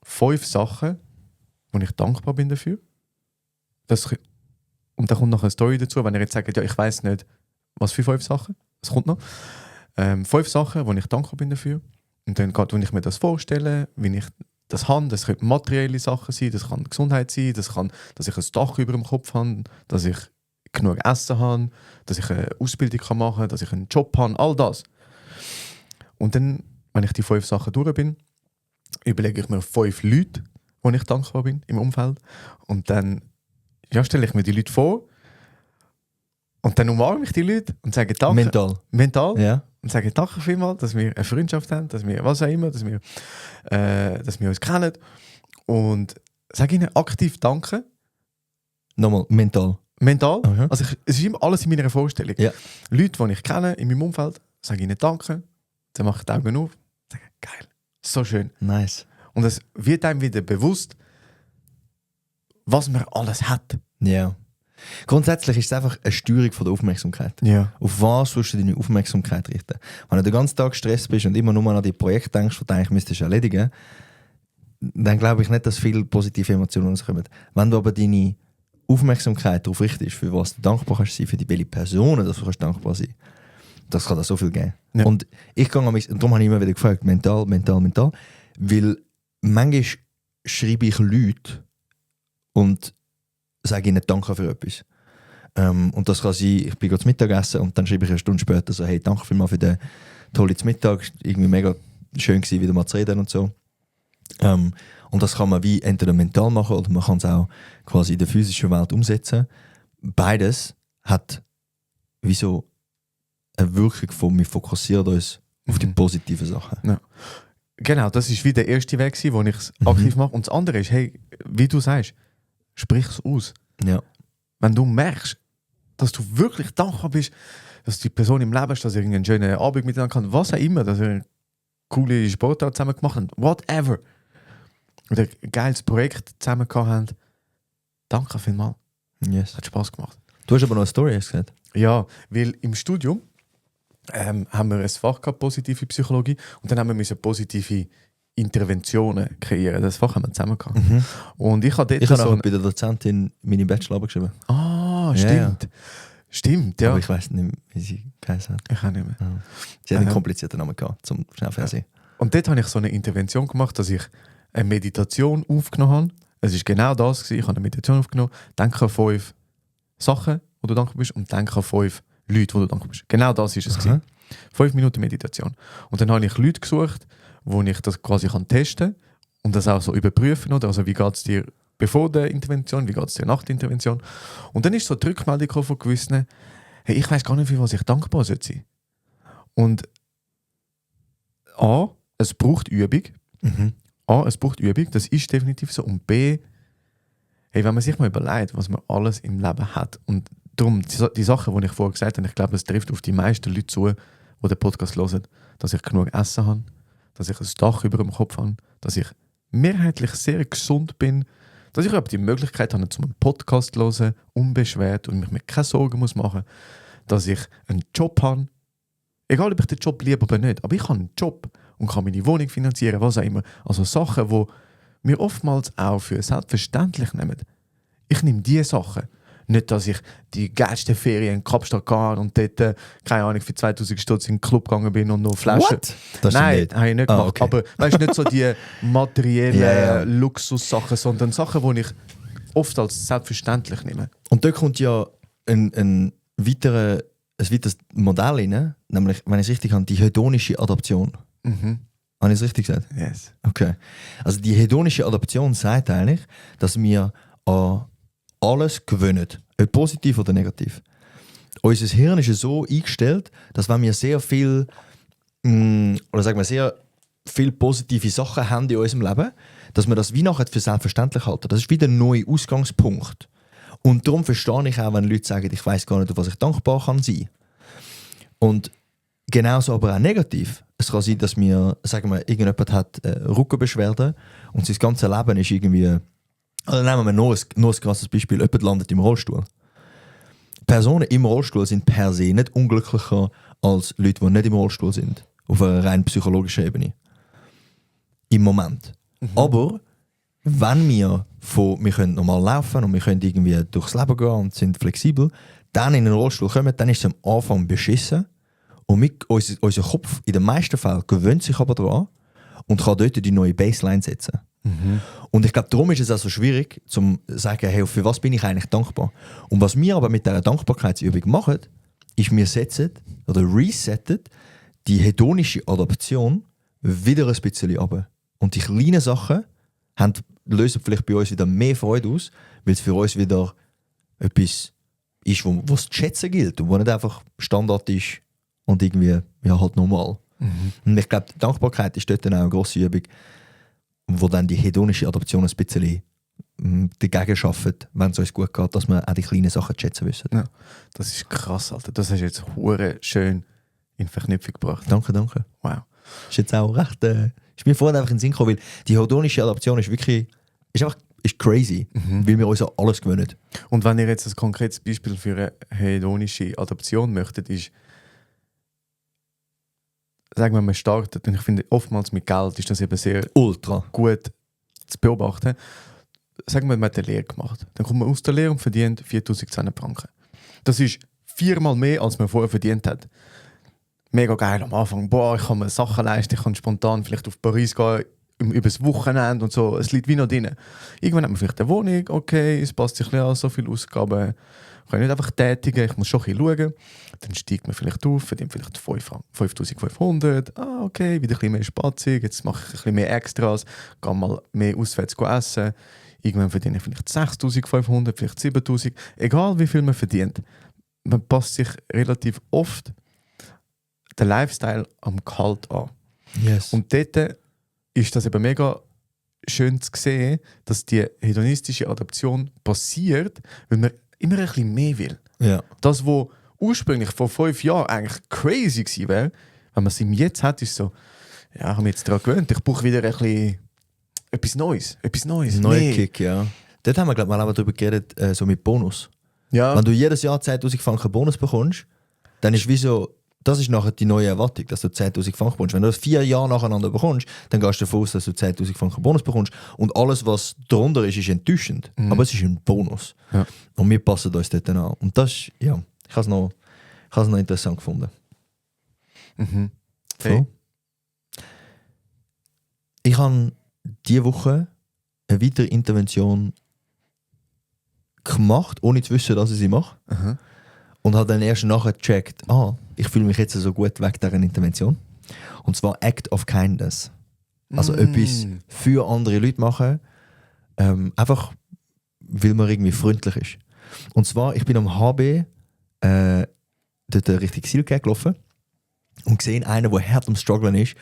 5 Sachen, wo ich dankbar bin dafür. Und da kommt noch eine Story dazu, wenn ihr jetzt sagt, ja, ich weiß nicht, was für 5 Sachen, es kommt noch. 5 Sachen, wo ich dankbar bin dafür. Und dann, wenn ich mir das vorstelle, wie ich das habe, das können materielle Sachen sein, das kann Gesundheit sein, das kann, dass ich ein Dach über dem Kopf habe, dass ich genug Essen habe, dass ich eine Ausbildung machen kann, dass ich einen Job habe, all das. Und dann, wenn ich die 5 Sachen durch bin, überlege ich mir 5 Leute, wo ich dankbar bin im Umfeld. Und dann stelle ich mir die Leute vor und dann umarme ich die Leute und sage Danke. Mental. Ja. Und sage danke vielmals, dass wir eine Freundschaft haben, dass wir was auch immer, dass wir uns kennen. Und sage ihnen aktiv Danke. Nochmal, mental. Mental. Aha. Also es ist immer alles in meiner Vorstellung. Ja. Leute, die ich kenne in meinem Umfeld, sage ihnen Danke. Dann mache ich die Augen auf und sage, geil, so schön. Nice. Und es wird einem wieder bewusst, was man alles hat. Ja. Grundsätzlich ist es einfach eine Steuerung von der Aufmerksamkeit. Ja. Auf was willst du deine Aufmerksamkeit richten? Wenn du den ganzen Tag gestresst bist und immer nur an die Projekte denkst, die du eigentlich müsstest erledigen, dann glaube ich nicht, dass viele positive Emotionen rauskommen. Wenn du aber deine Aufmerksamkeit darauf richtest, für was du dankbar kannst sein, für die welche Personen, dass du kannst dankbar sein, das kann da so viel geben. Ja. Und ich gehe und darum habe ich immer wieder gefragt, mental, weil manchmal schreibe ich Leute und sage ihnen Danke für etwas. Und das kann sein, ich bin gerade zum Mittagessen und dann schreibe ich eine Stunde später so, hey, danke vielmals für den tollen Mittag, irgendwie mega schön gewesen, wieder mal zu reden und so. Und das kann man wie entweder mental machen oder man kann es auch quasi in der physischen Welt umsetzen. Beides hat wie so eine Wirkung von, wir fokussieren uns auf die positiven Sachen. Ja. Genau, das ist wie der erste Weg, wo ich es aktiv mache. Und das andere ist, hey, wie du sagst, sprich es aus. Ja. Wenn du merkst, dass du wirklich dankbar bist, dass die Person im Leben ist, dass ihr einen schönen Abend miteinander kann, was auch immer, dass ihr eine coole Sportart zusammen gemacht habt, whatever. Oder ein geiles Projekt zusammen gehabt habt, danke vielmals. Yes. Hat Spass gemacht. Du hast aber noch eine Story gesagt. Ja, weil im Studium haben wir ein Fach gehabt, positive Psychologie, und dann haben wir positive Interventionen kreieren. Das Fach haben wir zusammen gehabt. Und ich habe dort auch bei der Dozentin meine Bachelorarbeit geschrieben. Ah, stimmt. Ja. Stimmt, ja. Aber ich weiß nicht, wie sie geheißen hat. Ich auch nicht mehr. Ja. Sie hat einen komplizierten Namen gehabt, zum schnell versehen. Und dort habe ich so eine Intervention gemacht, dass ich eine Meditation aufgenommen habe, Es ist genau das gewesen. Ich habe eine Meditation aufgenommen. Denke an 5 Sachen, wo du dankbar bist, und denke an 5 Leute, wo du dankbar bist. Genau das ist es gewesen. 5 Minuten Meditation. Und dann habe ich Leute gesucht, wo ich das quasi testen kann und das auch so überprüfen. Oder? Also wie geht es dir bevor der Intervention, wie geht es dir nach der Intervention? Und dann ist so die Rückmeldung von gewissen, hey, ich weiß gar nicht, für was ich dankbar sein soll. Und A, es braucht Übung. Es braucht Übung, das ist definitiv so. Und B, hey, wenn man sich mal überlegt, was man alles im Leben hat, und darum, die Sachen, die ich vorher gesagt habe, ich glaube, es trifft auf die meisten Leute zu, die den Podcast hören, dass ich genug Essen habe, dass ich ein Dach über dem Kopf habe, dass ich mehrheitlich sehr gesund bin, dass ich auch die Möglichkeit habe, zum Podcast zu hören, unbeschwert und mir keine Sorgen machen muss, dass ich einen Job habe, egal ob ich den Job liebe oder nicht, aber ich habe einen Job und kann meine Wohnung finanzieren, was auch immer. Also Sachen, die wir oftmals auch für selbstverständlich nehmen. Ich nehme diese Sachen. Nicht, dass ich die geilste Ferien in Kapstadt gehe und dort, keine Ahnung, für 2000 Stutz in den Club gegangen bin und noch Flaschen. What? Das Nein, habe ich nicht gemacht. Okay. Aber weißt, nicht so die materiellen Luxussachen, sondern Sachen, die ich oft als selbstverständlich nehme. Und da kommt ja ein weiteres Modell rein, nämlich, wenn ich es richtig habe, die hedonische Adaption. Habe ich es richtig gesagt? Yes. Okay. Also die hedonische Adaption sagt eigentlich, dass wir an alles gewöhnen, ob positiv oder negativ. Unser Hirn ist so eingestellt, dass wenn wir sehr viel sehr viele positive Sachen haben in unserem Leben, dass wir das wie nachher für selbstverständlich halten. Das ist wieder ein neuer Ausgangspunkt. Und darum verstehe ich auch, wenn Leute sagen, ich weiß gar nicht, auf was ich dankbar kann sein. Und genauso aber auch negativ. Es kann sein, dass irgendjemand hat Rückenbeschwerden und sein ganzes Leben ist irgendwie. Also nehmen wir nur ein krasses Beispiel. Jemand landet im Rollstuhl. Personen im Rollstuhl sind per se nicht unglücklicher als Leute, die nicht im Rollstuhl sind. Auf einer rein psychologischen Ebene. Im Moment. Aber wenn wir können normal laufen und wir können irgendwie durchs Leben gehen und sind flexibel, dann in den Rollstuhl kommen, dann ist es am Anfang beschissen. Und unser Kopf in den meisten Fällen gewöhnt sich aber daran und kann dort die neue Baseline setzen. Und ich glaube, darum ist es auch so schwierig, zu sagen, hey, für was bin ich eigentlich dankbar? Und was wir aber mit dieser Dankbarkeitsübung machen, ist, wir setzen oder resetten die hedonische Adaption wieder ein bisschen ab. Und die kleinen Sachen lösen vielleicht bei uns wieder mehr Freude aus, weil es für uns wieder etwas ist, was zu schätzen gilt und was nicht einfach Standard ist und irgendwie halt normal. Und ich glaube, Dankbarkeit ist dort dann auch eine grosse Übung, wo dann die hedonische Adaption ein bisschen dagegen arbeitet, wenn es uns gut geht, dass wir auch die kleinen Sachen zu schätzen wissen. Ja, das ist krass, Alter. Das hast du jetzt hure schön in Verknüpfung gebracht. Danke. Wow. Ist jetzt auch recht. Ist mir vorhin einfach in den Sinn gekommen, weil die hedonische Adaption ist wirklich ist crazy, weil wir uns an alles gewöhnen. Und wenn ihr jetzt ein konkretes Beispiel für eine hedonische Adaption möchtet, ist, sagen wir, man startet, und ich finde, oftmals mit Geld ist das eben sehr Ultra gut zu beobachten. Sagen wir, man hat eine Lehre gemacht. Dann kommt man aus der Lehre und verdient 4'200 Franken. Das ist 4-mal mehr, als man vorher verdient hat. Mega geil am Anfang. Boah, ich kann mir Sachen leisten, ich kann spontan vielleicht auf Paris gehen, übers Wochenende und so. Es liegt wie noch drin. Irgendwann hat man vielleicht eine Wohnung, okay, es passt sich an, so viele Ausgaben. Ich kann nicht einfach tätigen, ich muss schon ein bisschen schauen. Dann steigt man vielleicht auf, verdient vielleicht 5'500. Okay, wieder ein bisschen mehr Spazier, jetzt mache ich ein bisschen mehr Extras, gehe mal mehr auswärts essen. Irgendwann verdiene ich vielleicht 6'500, vielleicht 7'000. Egal wie viel man verdient, man passt sich relativ oft den Lifestyle am Gehalt an. Yes. Und dort ist das eben mega schön zu sehen, dass die hedonistische Adaption passiert, weil man immer ein bisschen mehr will. Ja. Das, was ursprünglich vor 5 Jahren eigentlich crazy gewesen wäre, wenn man es im Jetzt hat, ist so, ja, ich habe mich jetzt daran gewöhnt, ich brauche wieder ein bisschen etwas Neues. Neuer Kick, ja. Dort haben wir, glaube ich, mal darüber geredet, so mit Bonus. Ja. Wenn du jedes Jahr 10'000 Franken Bonus bekommst, dann ist wie so, das ist nachher die neue Erwartung, dass du 10'000 Franken bekommst. Wenn du das 4 Jahre nacheinander bekommst, dann gehst du davon aus, dass du 10'000 Franken Bonus bekommst. Und alles, was darunter ist enttäuschend. Aber es ist ein Bonus. Ja. Und wir passen uns dort an. Und das ist, ja, ich habe es noch interessant gefunden. Mhm. So. Ich habe diese Woche eine weitere Intervention gemacht, ohne zu wissen, dass ich sie mache. Aha. Und habe dann erst nachher gecheckt, ich fühle mich jetzt so gut wegen dieser Intervention. Und zwar Act of Kindness. Also etwas für andere Leute machen, einfach weil man irgendwie freundlich ist. Und zwar, ich bin am HB dort Richtung Silke gelaufen und gesehen einen, der hart am Strugglen ist,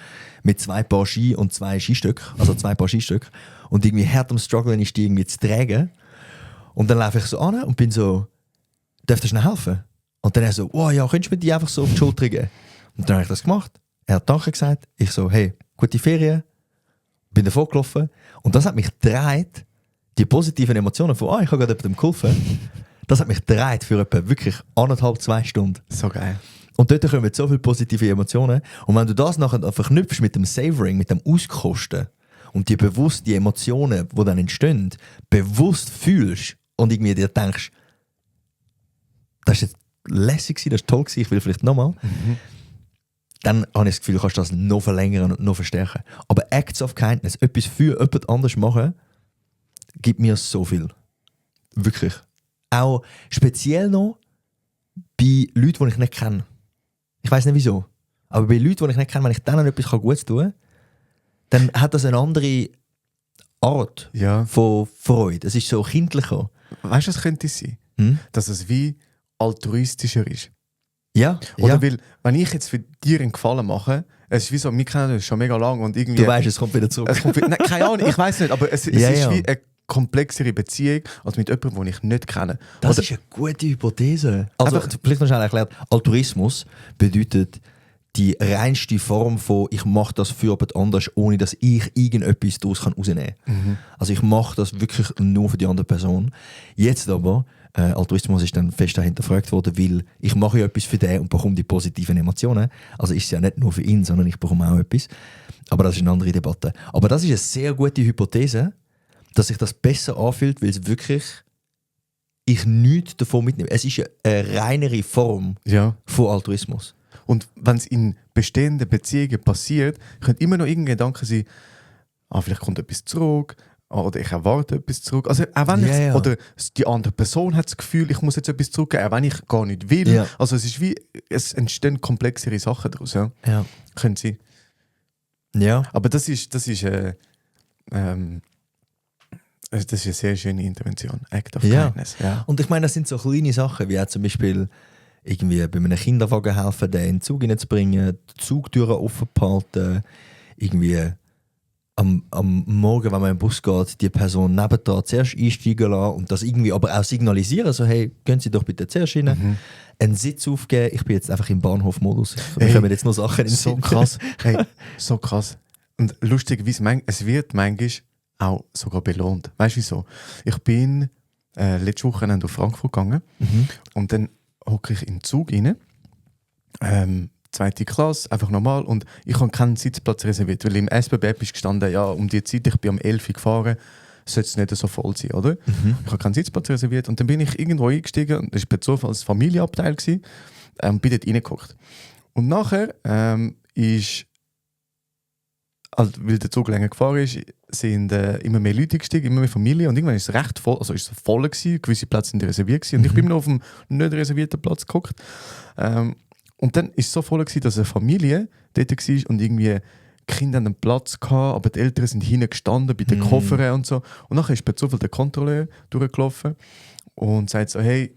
mit 2 Paar Ski und 2 Skistöcke, also 2 Paar Skistöcke. Und irgendwie hart am Strugglen ist, die irgendwie zu tragen. Und dann laufe ich so an und bin so, darf dir schnell helfen? Und dann er so, wow, ja, könntest du mir die einfach so auf die Schulter geben? Und dann habe ich das gemacht. Er hat Danke gesagt. Ich so, hey, gute Ferien. Bin davor gelaufen. Und das hat mich gedreht, die positiven Emotionen von, ich habe gerade jemandem geholfen. Das hat mich gedreht für etwa wirklich 1,5, 2 Stunden. So geil. Und dort kommen so viele positive Emotionen. Und wenn du das nachher verknüpfst mit dem Savoring, mit dem Auskosten und die Emotionen, die dann entstehen, bewusst fühlst und irgendwie dir denkst, das ist jetzt lässig gewesen, das ist toll gewesen, ich will vielleicht nochmal, dann habe ich das Gefühl, du kannst das noch verlängern und noch verstärken. Aber Acts of Kindness, etwas für jemand anderes machen, gibt mir so viel. Wirklich. Auch speziell noch bei Leuten, die ich nicht kenne. Ich weiß nicht wieso. Aber bei Leuten, die ich nicht kenne, wenn ich denen etwas Gutes tun kann, dann hat das eine andere Art von Freude. Es ist so kindlicher. Weißt du, was könnte es sein? Dass es wie altruistischer ist. Ja. Oder weil, wenn ich jetzt für dir einen Gefallen mache, es ist wie so, wir kennen uns schon mega lange und irgendwie... Du weißt, es kommt wieder zurück. Nein, keine Ahnung, ich weiß nicht, aber es ist wie eine komplexere Beziehung als mit jemandem, den ich nicht kenne. Das ist eine gute Hypothese. Also, vielleicht noch schnell erklärt, Altruismus bedeutet die reinste Form von ich mache das für jemand anderes, ohne dass ich irgendetwas daraus rausnehmen kann. Also ich mache das wirklich nur für die andere Person. Jetzt aber, Altruismus ist dann fest hinterfragt worden, weil ich mache ja etwas für den und bekomme die positiven Emotionen. Also ist es ja nicht nur für ihn, sondern ich bekomme auch etwas. Aber das ist eine andere Debatte. Aber das ist eine sehr gute Hypothese, dass sich das besser anfühlt, weil es wirklich ich nichts davon mitnehme. Es ist eine reinere Form von Altruismus. Und wenn es in bestehenden Beziehungen passiert, könnte immer noch irgendein Gedanke sein, vielleicht kommt etwas zurück, oder ich erwarte etwas zurück. Also auch wenn oder die andere Person hat das Gefühl, ich muss jetzt etwas zurückgeben, auch wenn ich gar nicht will. Ja. Also es entstehen komplexere Sachen daraus. Ja. Können sie. Ja. Aber das ist eine sehr schöne Intervention. Act of Kindness. Ja. Und ich meine, das sind so kleine Sachen, wie auch zum Beispiel irgendwie bei einem Kinderwagen helfen, den in den Zug hineinzubringen, die Zugtüren offen behalten, irgendwie am Morgen, wenn man im Bus geht, die Person nebendran zuerst einsteigen lassen und das irgendwie aber auch signalisieren, so hey, gehen Sie doch bitte zuerst rein, einen Sitz aufgeben. Ich bin jetzt einfach im Bahnhofmodus. Wir kommen jetzt noch Sachen in den So Sinn. krass. Hey, so krass. Und lustigerweise, es wird manchmal auch sogar belohnt. Weißt du wieso? Ich bin letzte Woche nach Frankfurt gegangen und dann hocke ich in den Zug rein, 2. Klasse, einfach normal, und ich habe keinen Sitzplatz reserviert, weil im SBB ist gestanden, um die Zeit, ich bin um 11 Uhr gefahren, sollte es nicht so voll sein, oder? Ich habe keinen Sitzplatz reserviert und dann bin ich irgendwo eingestiegen und das war per Zufall das Familienabteil und bin dort reingeguckt. Und nachher ist, also, weil der Zug länger gefahren ist, sind immer mehr Leute gestiegen, immer mehr Familie und irgendwann ist es recht voll, also ist es voll gewesen, gewisse Plätze sind reserviert gewesen und ich bin noch auf dem nicht reservierten Platz geguckt. Und dann ist es so voll gewesen, dass eine Familie dort war und irgendwie die Kinder einen Platz hatten, aber die Eltern sind hinten gestanden bei den Koffern und so. Und nachher ist per Zufall der Kontrolleur durchgelaufen und sagt so, hey,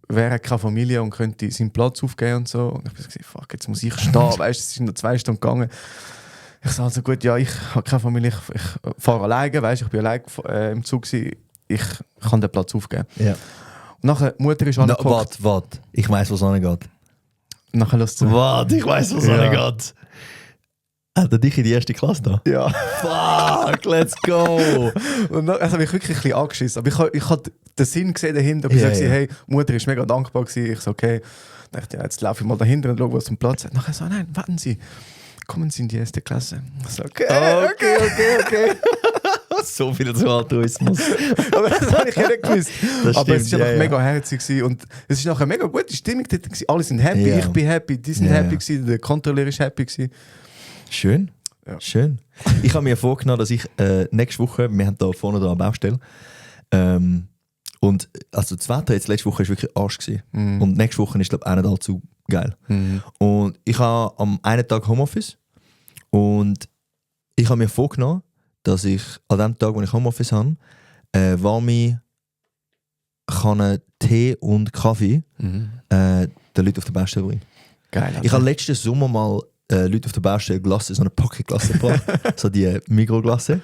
wer hat keine Familie und könnte seinen Platz aufgeben und so. Und ich bin so, fuck, jetzt muss ich stehen, weißt du, es sind noch 2 Stunden gegangen. Ich sage also gut, ich habe keine Familie, ich fahre alleine, weißt, ich bin alleine im Zug gewesen, ich kann den Platz aufgeben. Ja. Und nachher, die Mutter ist angeguckt. Warte, ich weiss, was angeht. Nachher lässt du. Warte, ich weiss, was angeht. Hat er dich in die 1. Klasse da? Ja. Fuck, let's go! Und dann habe ich wirklich ein bisschen angeschissen. Aber ich habe den Sinn gesehen dahinter. Ich gesagt, hey, die Mutter war mega dankbar gewesen. Ich so, okay. Ich dachte, jetzt laufe ich mal dahinter und schaue, was zum Platz hat. Nachher so, nein, warten Sie. Kommen Sie in die 1. Klasse. Ich so, okay. So viel zu Altruismus. Aber das habe ich ja nicht gewusst. Das aber es stimmt, war mega herzig gewesen. Und es ist nachher eine mega gute Stimmung dort gewesen. Alle sind happy, ich bin happy, die sind happy gewesen, der Kontrolleur ist happy gewesen. Schön. Ja. Schön. Ich habe mir vorgenommen, dass ich nächste Woche, wir haben da vorne dran eine Baustelle, und also das Wetter jetzt letzte Woche war wirklich Arsch gewesen. Und nächste Woche ist, glaube ich, auch nicht allzu geil. Und ich habe am einen Tag Homeoffice und ich habe mir vorgenommen, dass ich an dem Tag, wo ich Homeoffice habe, warme Kanne Tee und Kaffee den Leuten auf der Baustelle bringe. Geil. Ich habe letzten Sommer mal Leute auf der Baustelle Glasse, so eine Pocket-Glasse gebracht, so die Migros-Glasse.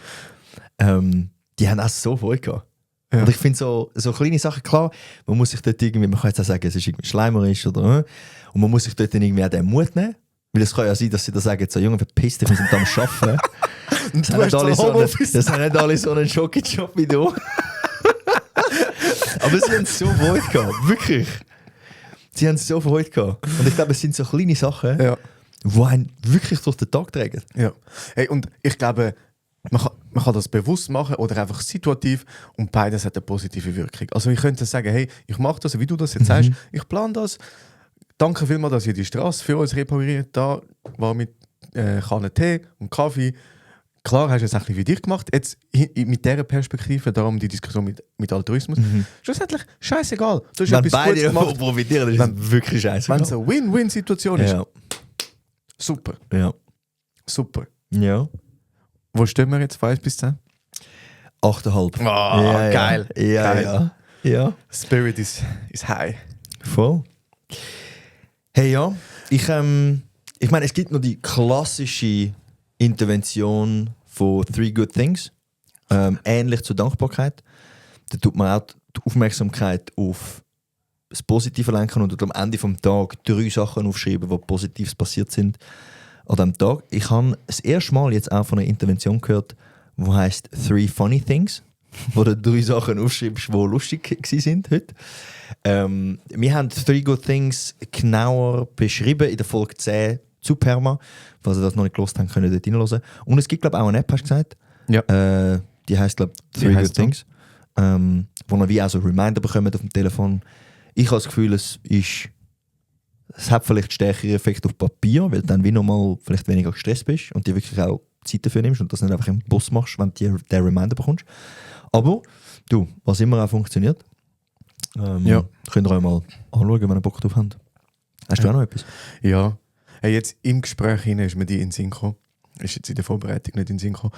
Die haben auch so Freude gehabt. Ja. Und ich finde so kleine Sachen, klar, man muss sich dort irgendwie, man kann jetzt auch sagen, es ist irgendwie schleimerisch oder und man muss sich dort dann irgendwie auch den Mut nehmen. Weil es kann ja sein, dass sie da sagen, so Junge, verpiss dich, wir sind am Arbeiten. Und du hast das haben nicht alle so einen Schoki-Job wie du. Aber sie haben so Freude gehabt, wirklich. Sie haben so Freude gehabt. Und ich glaube, es sind so kleine Sachen, die einen wirklich durch den Tag tragen. Ja. Hey, und ich glaube, man kann das bewusst machen oder einfach situativ und beides hat eine positive Wirkung. Also ich könnte sagen, hey, ich mache das, wie du das jetzt sagst, ich plane das. Danke vielmals, dass ihr die Straße für uns repariert. Da war mit Kanne Tee und Kaffee. Klar, hast du es ein bisschen wie dich gemacht. Jetzt mit dieser Perspektive, darum die Diskussion mit Altruismus. Schlussendlich, scheißegal. Du hast wenn etwas beide Gutes gemacht. davon profitieren, ist es wirklich scheiße. Wenn es eine Win-Win-Situation ist, super. Ja. Super. Ja. Wo stehen wir jetzt von 1 bis 10? 8,5. Geil. Ja. Spirit is high. Voll. Hey, ja. Ich meine, es gibt noch die klassische Intervention von 3 Good Things. Ähnlich zur Dankbarkeit. Da tut man auch die Aufmerksamkeit auf das Positive lenken und am Ende des Tages 3 Sachen aufschreiben, die Positives passiert sind an diesem Tag. Ich habe das erste Mal jetzt auch von einer Intervention gehört, die heisst 3 Funny Things, wo du 3 Sachen aufschreibst, die lustig waren heute. Wir haben 3 Good Things genauer beschrieben in der Folge 10 zu Perma. Falls ihr das noch nicht gehört habt, könnt ihr dort hinhören. Und es gibt, glaube ich, auch eine App, hast du gesagt? Ja. Die heisst, glaube ich, 3 Good Things. Wo man wie auch so Reminder bekommt auf dem Telefon. Ich habe das Gefühl, es hat vielleicht stärkeren Effekt auf Papier, weil du dann wie nochmal vielleicht weniger gestresst bist und dir wirklich auch Zeit dafür nimmst und das nicht einfach im Bus machst, wenn du den Reminder bekommst. Aber du, was immer auch funktioniert, könnt ihr euch mal anschauen, wenn ihr Bock drauf habt. Hast du auch noch etwas? Ja. Hey, jetzt im Gespräch hinein ist mir die in den Sinn gekommen. Ist jetzt in der Vorbereitung nicht in den Sinn gekommen.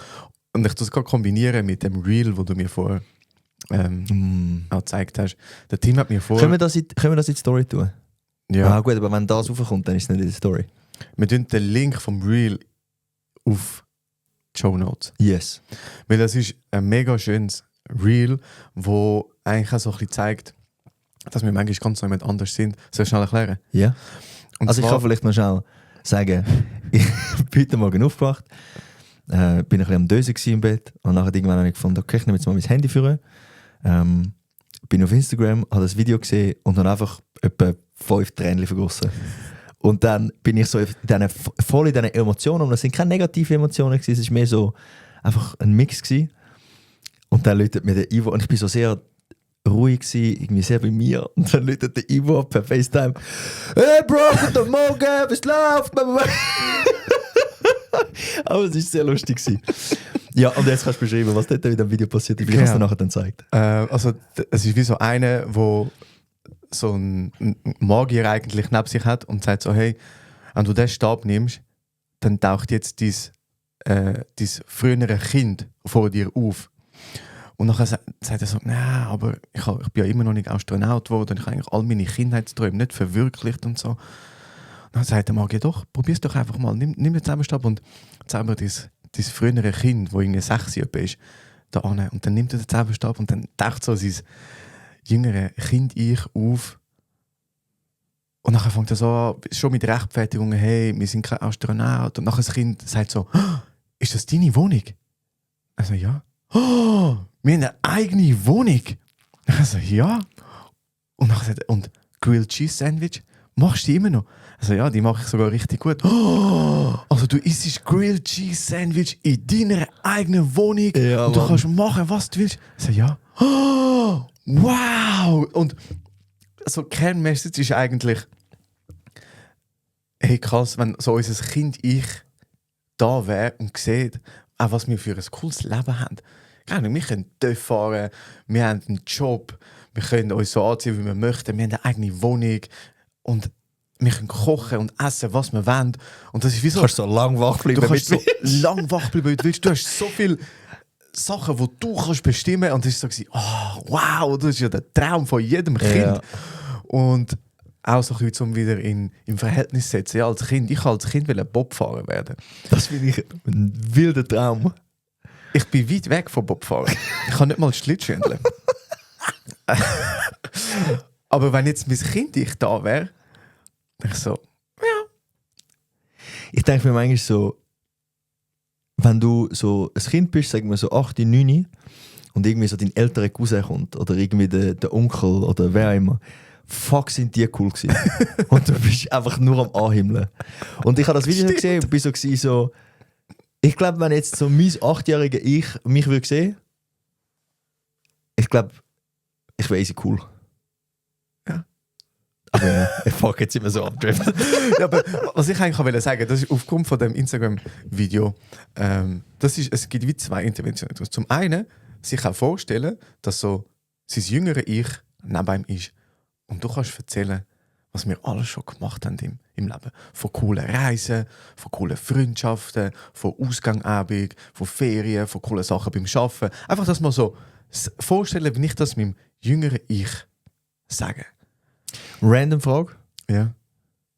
Und ich das gerade kombinieren mit dem Reel, wo du mir vorher auch gezeigt hast. Der Team hat mir vorher... Können wir das in die Story tun? Ja. Ah, gut, aber wenn das raufkommt, dann ist es nicht in der Story. Wir tun den Link vom Reel auf die Show Notes. Yes. Weil das ist ein mega schönes Reel, wo eigentlich auch so ein bisschen zeigt, dass wir manchmal ganz so jemand anders sind. Soll ich schnell erklären? Ja. Und Also ich kann vielleicht noch schnell sagen, ich bin heute Morgen aufgewacht, bin ein bisschen am Dösen im Bett und nachher irgendwann habe ich gefunden, okay, ich nehme jetzt mal mein Handy für. Bin auf Instagram, habe das Video gesehen und dann einfach etwa 5 Tränen vergossen. Und dann bin ich so voll in diesen Emotionen, und das sind keine negativen Emotionen gewesen, es war mehr so einfach ein Mix gewesen. Und dann läutet mir der Ivo, und ich bin so sehr ruhig gewesen, irgendwie sehr bei mir, und dann läutet der Ivo ab per FaceTime: «Hey Bro, guten Morgen, was läuft?» Aber es war sehr lustig gewesen. Ja, und jetzt kannst du beschreiben, was dort in dem Video passiert ist, wie es dir nachher dann zeigt. Also es ist wie so einer, der so einen Magier eigentlich neben sich hat und sagt so, hey, wenn du diesen Stab nimmst, dann taucht jetzt dein frühere Kind vor dir auf. Und dann sagt er so, nein, aber ich bin ja immer noch nicht Astronaut geworden, ich habe eigentlich all meine Kindheitsträume nicht verwirklicht und so. Und dann sagt der Magier, doch, probier's doch einfach mal, nimm den Zauberstab und zauber dein frühere Kind, das irgendwie 6 etwa ist, da an. Und dann nimmt er den Zauberstab und dann taucht so sein jüngere Kind-Ich auf. Und dann fängt er so an, schon mit Rechtfertigungen, hey, wir sind kein Astronaut. Und nachher das Kind sagt so, ist das deine Wohnung? Also ja. Oh, wir haben eine eigene Wohnung. Also ja. Und nachher sagt er, und Grilled Cheese Sandwich, machst du die immer noch? Also ja, die mache ich sogar richtig gut. Oh, also du isst Grilled Cheese Sandwich in deiner eigenen Wohnung, ja, und du kannst machen, was du willst. Also ja. Oh, wow! Und also Kernmessage ist eigentlich, hey krass, wenn so unser Kind-Ich da wäre und sieht, auch was wir für ein cooles Leben haben. Wir können TÜV fahren, wir haben einen Job, wir können uns so anziehen, wie wir möchten, wir haben eine eigene Wohnung und wir können kochen und essen, was wir wollen. Und das ist wie so... Du kannst so lang wach bleiben. Du kannst so lang wach bleiben, wie du willst. Du hast so viele Sachen, die du kannst bestimmen kannst. Und das war so, oh, wow, das ist ja der Traum von jedem Kind. Ja. Und auch so ein bisschen, um wieder im Verhältnis zu setzen. Ja, als Kind, ich wollte als Kind Bobfahrer werden. Das finde ich ein wilder Traum. Ich bin weit weg vom Bobfahren. Ich kann nicht mal Schlittschuh. Aber wenn jetzt mein Kind ich da wäre, ich so, Ich denke mir manchmal so, wenn du so ein Kind bist, sagen wir so 8, 9 und irgendwie so dein älterer Cousin kommt oder irgendwie der Onkel oder wer auch immer. Fuck, sind die cool gewesen. Und du bist einfach nur am Anhimmeln. Und ich habe das Video gesehen und bin so, ich glaube, wenn jetzt so mein 8-jähriger Ich mich würde sehen, ich glaube, ich wäre easy cool. Ja. Aber ja, fuck, jetzt sind wir so abgedriftet. Ja, aber was ich eigentlich wollte sagen, das ist aufgrund von dem Instagram-Video, es gibt wie 2 Interventionen. Zum einen, sich auch vorstellen, dass so sein jüngeres Ich neben ihm ist. Und du kannst erzählen, was wir alles schon gemacht haben im Leben. Von coolen Reisen, von coolen Freundschaften, von Ausgangabend, von Ferien, von coolen Sachen beim Arbeiten. Einfach, dass man so vorstellen, wie ich das meinem jüngeren Ich sage. Random Frage. Ja.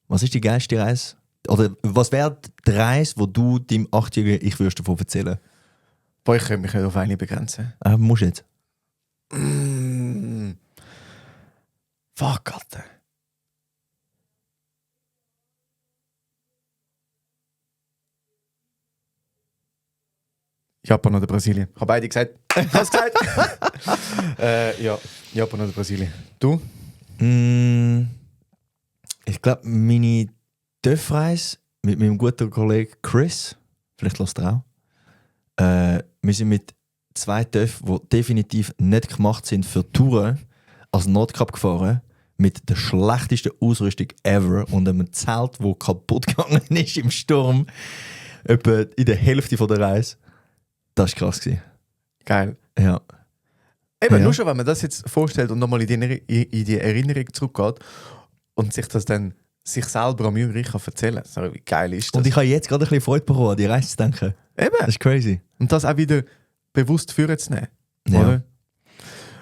Was ist die geilste Reise? Oder was wäre die Reise, wo du deinem 8-jährigen Ich würdest davon erzählen? Boah, ich könnte mich nicht auf eine begrenzen. Musst du jetzt. Fuck, Alter. Japan oder Brasilien? Ich habe beide gesagt. Ich habe es gesagt. Ja, Japan oder Brasilien. Du? Ich glaube, meine TÜV-Reise mit meinem guten Kollegen Chris, vielleicht lässt er auch, wir sind mit 2 TÜV, die definitiv nicht gemacht sind für Touren, als Nordkap gefahren, mit der schlechtesten Ausrüstung ever und einem Zelt, das kaputt gegangen ist im Sturm, etwa in der Hälfte der Reise. Das war krass. Geil. Ja. Eben, Ja. nur schon, wenn man das jetzt vorstellt und nochmal in die Erinnerung zurückgeht und sich das dann sich selber am Jüngeren kann erzählen kann. So, wie geil ist das? Und ich habe jetzt gerade ein bisschen Freude bekommen, an die Reise zu denken. Eben. Das ist crazy. Und das auch wieder bewusst führen zu nehmen. Ja. Oder?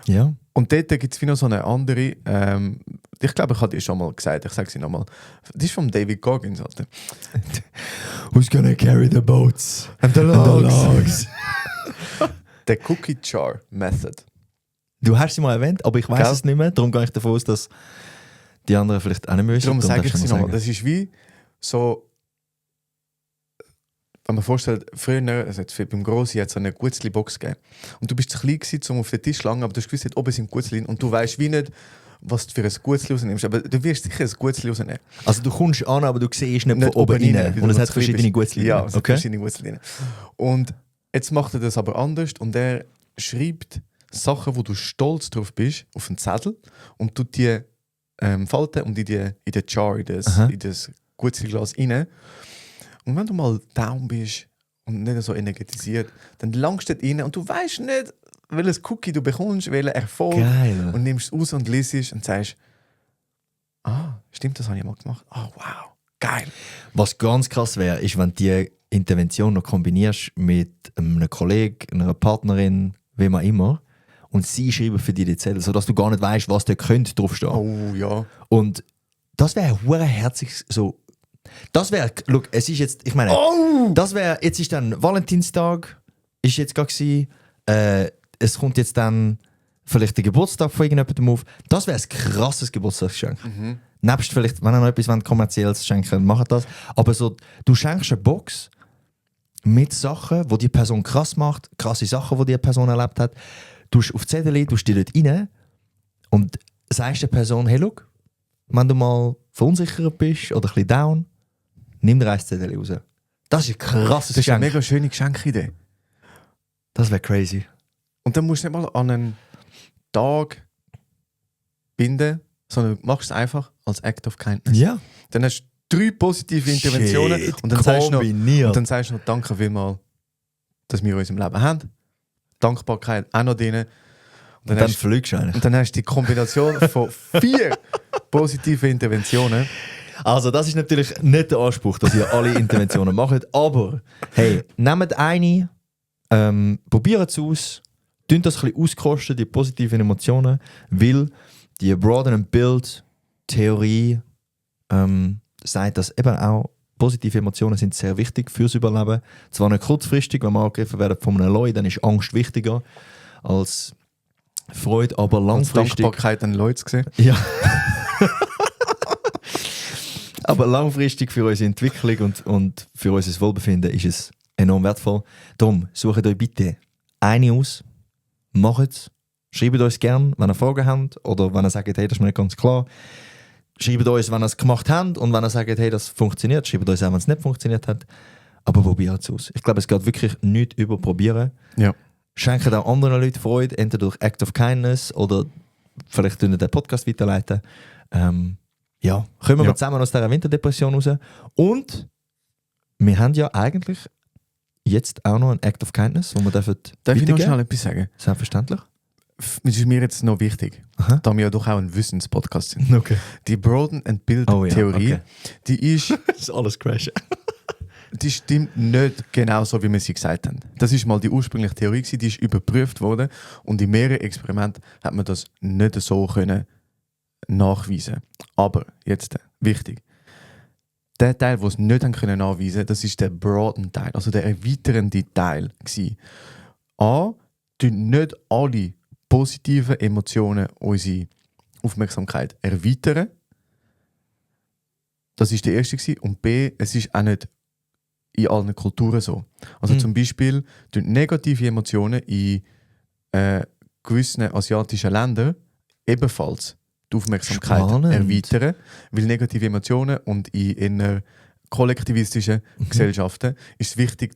Ja. Und dort gibt es wie noch so eine andere, ich glaube, ich habe dir schon mal gesagt, ich sage sie nochmal. Das ist von David Goggins. Alter. Who's gonna carry the boats? And the logs. Der Cookie Jar Method. Du hast sie mal erwähnt, aber ich weiß Gell? es nicht mehr. Darum gehe ich davon aus, dass die anderen vielleicht auch nicht müssen. Darum sage darfst ich du sie mal nochmal. sagen. Das ist wie so, wenn man vorstellt, früher, also jetzt beim Grossi hat es so eine Gutzli-Box gegeben. Und du bist zu klein gewesen, um auf den Tisch zu langen, aber du hast gewusst, oben sind Gutzli und du weißt wie nicht, was du für ein Gutzli rausnimmst. Aber du wirst sicher ein Gutzli rausnehmen. Also du kommst an, aber du siehst nicht, Nicht von oben oben rein. rein, weil Und du es noch hat zu klein verschiedene bist. Gutzli. Ja, es hat Okay. verschiedene Gutzli drin. Und jetzt macht er das aber anders und er schreibt Sachen, wo du stolz drauf bist, auf einen Zettel und tut die falten und in den Jar, in das Gutzli-Glas rein. Und wenn du mal down bist und nicht so energetisiert, dann langst du dort rein und du weißt nicht, welches Cookie du bekommst, welchen Erfolg. Geil. Und nimmst es aus und liest und sagst, stimmt, das habe ich mal gemacht. Wow, geil. Was ganz krass wäre, ist, wenn du die Intervention noch kombinierst mit einem Kollegen, einer Partnerin, wem auch immer, und sie schreiben für dich die Zettel, sodass du gar nicht weißt, was da könnte draufstehen. Oh ja. Und das wäre hure herzig so. Das wäre, look, es ist jetzt, ich meine, das wäre, jetzt ist dann Valentinstag, ist jetzt gerade gewesen, es kommt jetzt dann vielleicht der Geburtstag von irgendjemandem auf. Das wäre ein krasses Geburtstagsgeschenk. Nebst vielleicht, wenn ihr noch etwas kommerzielles schenken, macht das. Aber so, du schenkst eine Box mit Sachen, die die Person krass macht, krasse Sachen, die die Person erlebt hat. Du hast auf die Zettel, du die dort rein und sagst der Person, hey, look, wenn du mal verunsichert bist oder ein bisschen down, nimm dir ein Zettel raus. Das ist ein krasses Das ist eine Geschenk. mega schöne Geschenkidee. Das wäre crazy. Und dann musst du nicht mal an einen Tag binden, sondern machst es einfach als Act of Kindness. Ja. Dann hast 3 positive Interventionen. Shit, Und dann sagst du kombiniert. noch, danke vielmals, dass wir in unserem Leben haben. Dankbarkeit auch noch drin. Und dann fliegst du eigentlich. Und dann hast du die Kombination von 4 positiven Interventionen. Also das ist natürlich nicht der Anspruch, dass ihr alle Interventionen macht, aber hey, nehmt eine, probiert es aus, tun das ein bisschen auskosten, die positiven Emotionen, weil die Broaden and Build Theorie sagt, dass eben auch positive Emotionen sind sehr wichtig fürs Überleben. Zwar nicht kurzfristig, wenn wir angegriffen werden von einem Leu, dann ist Angst wichtiger als Freude, aber langfristig... Dankbarkeit an Leute gesehen. Ja. Aber langfristig für unsere Entwicklung und für unser Wohlbefinden ist es enorm wertvoll. Darum, sucht euch bitte eine aus, macht es, schreibt uns gerne, wenn ihr Fragen habt oder wenn ihr sagt, hey, das ist mir nicht ganz klar. Schreibt uns, wenn ihr es gemacht habt und wenn ihr sagt, hey, das funktioniert, schreibt uns auch, wenn es nicht funktioniert hat. Aber probiert es aus. Ich glaube, es geht wirklich nicht über Probieren. Ja. Schenkt auch anderen Leuten Freude, entweder durch Act of Kindness oder vielleicht den Podcast weiterleiten. Ja, kommen wir zusammen aus dieser Winterdepression raus. Und wir haben ja eigentlich jetzt auch noch ein Act of Kindness, wo wir dürfen Darf ich noch weitergeben. schnell etwas sagen? Selbstverständlich. Das ist mir jetzt noch wichtig, Aha. da wir ja doch auch ein Wissenspodcast sind. Okay. Die Broaden and Build Oh ja, Theorie, okay. die ist... Das ist alles crashen. Die stimmt nicht genau so, wie wir sie gesagt haben. Das ist mal die ursprüngliche Theorie gewesen, die ist überprüft worden und in mehreren Experimenten hat man das nicht so können nachweisen. Aber jetzt wichtig: der Teil, den sie nicht haben können nachweisen, das ist der broaden Teil, also der erweiternde Teil gewesen. Tun nicht alle positiven Emotionen unsere Aufmerksamkeit erweitern. Das ist der erste gewesen. Und B, es ist auch nicht in allen Kulturen so. Also zum Beispiel tun negative Emotionen in gewissen asiatischen Ländern ebenfalls die Aufmerksamkeit Spannend. erweitern, weil negative Emotionen und in eher kollektivistischen Gesellschaften ist es wichtig,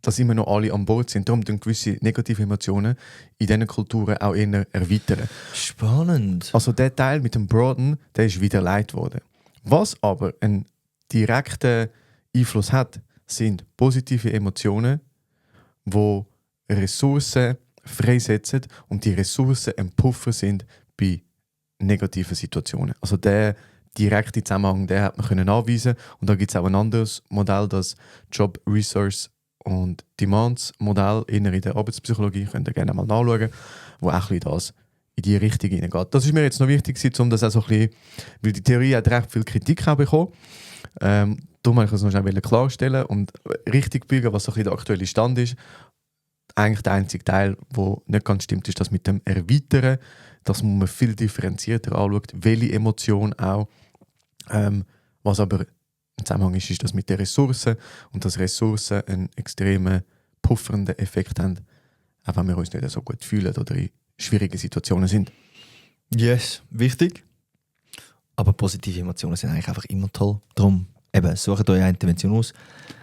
dass immer noch alle an Bord sind. Darum tun gewisse negative Emotionen in diesen Kulturen auch eher erweitern. Spannend. Also der Teil mit dem Broaden, der ist widerlegt worden. Was aber einen direkten Einfluss hat, sind positive Emotionen, die Ressourcen freisetzen und die Ressourcen ein Puffer sind bei negativen Situationen. Also der direkte Zusammenhang, den hat man können nachweisen. Und da gibt es auch ein anderes Modell, das Job Resource und Demands Modell in der Arbeitspsychologie, könnt ihr gerne mal nachschauen, wo auch ein bisschen das in die Richtung hineingeht. Das ist mir jetzt noch wichtig, um das auch so ein bisschen, weil die Theorie hat recht viel Kritik auch bekommen. Darum wollte ich es noch schnell klarstellen und richtig biegen, was so ein bisschen der aktuelle Stand ist. Eigentlich der einzige Teil, der nicht ganz stimmt, ist das mit dem Erweitern. Das muss man viel differenzierter anschauen, welche Emotion auch. Was aber im Zusammenhang ist das mit den Ressourcen und dass Ressourcen einen extremen puffernden Effekt haben, auch wenn wir uns nicht so gut fühlen oder in schwierigen Situationen sind. Yes, wichtig. Aber positive Emotionen sind eigentlich einfach immer toll. Darum, eben, sucht euch eine Intervention aus.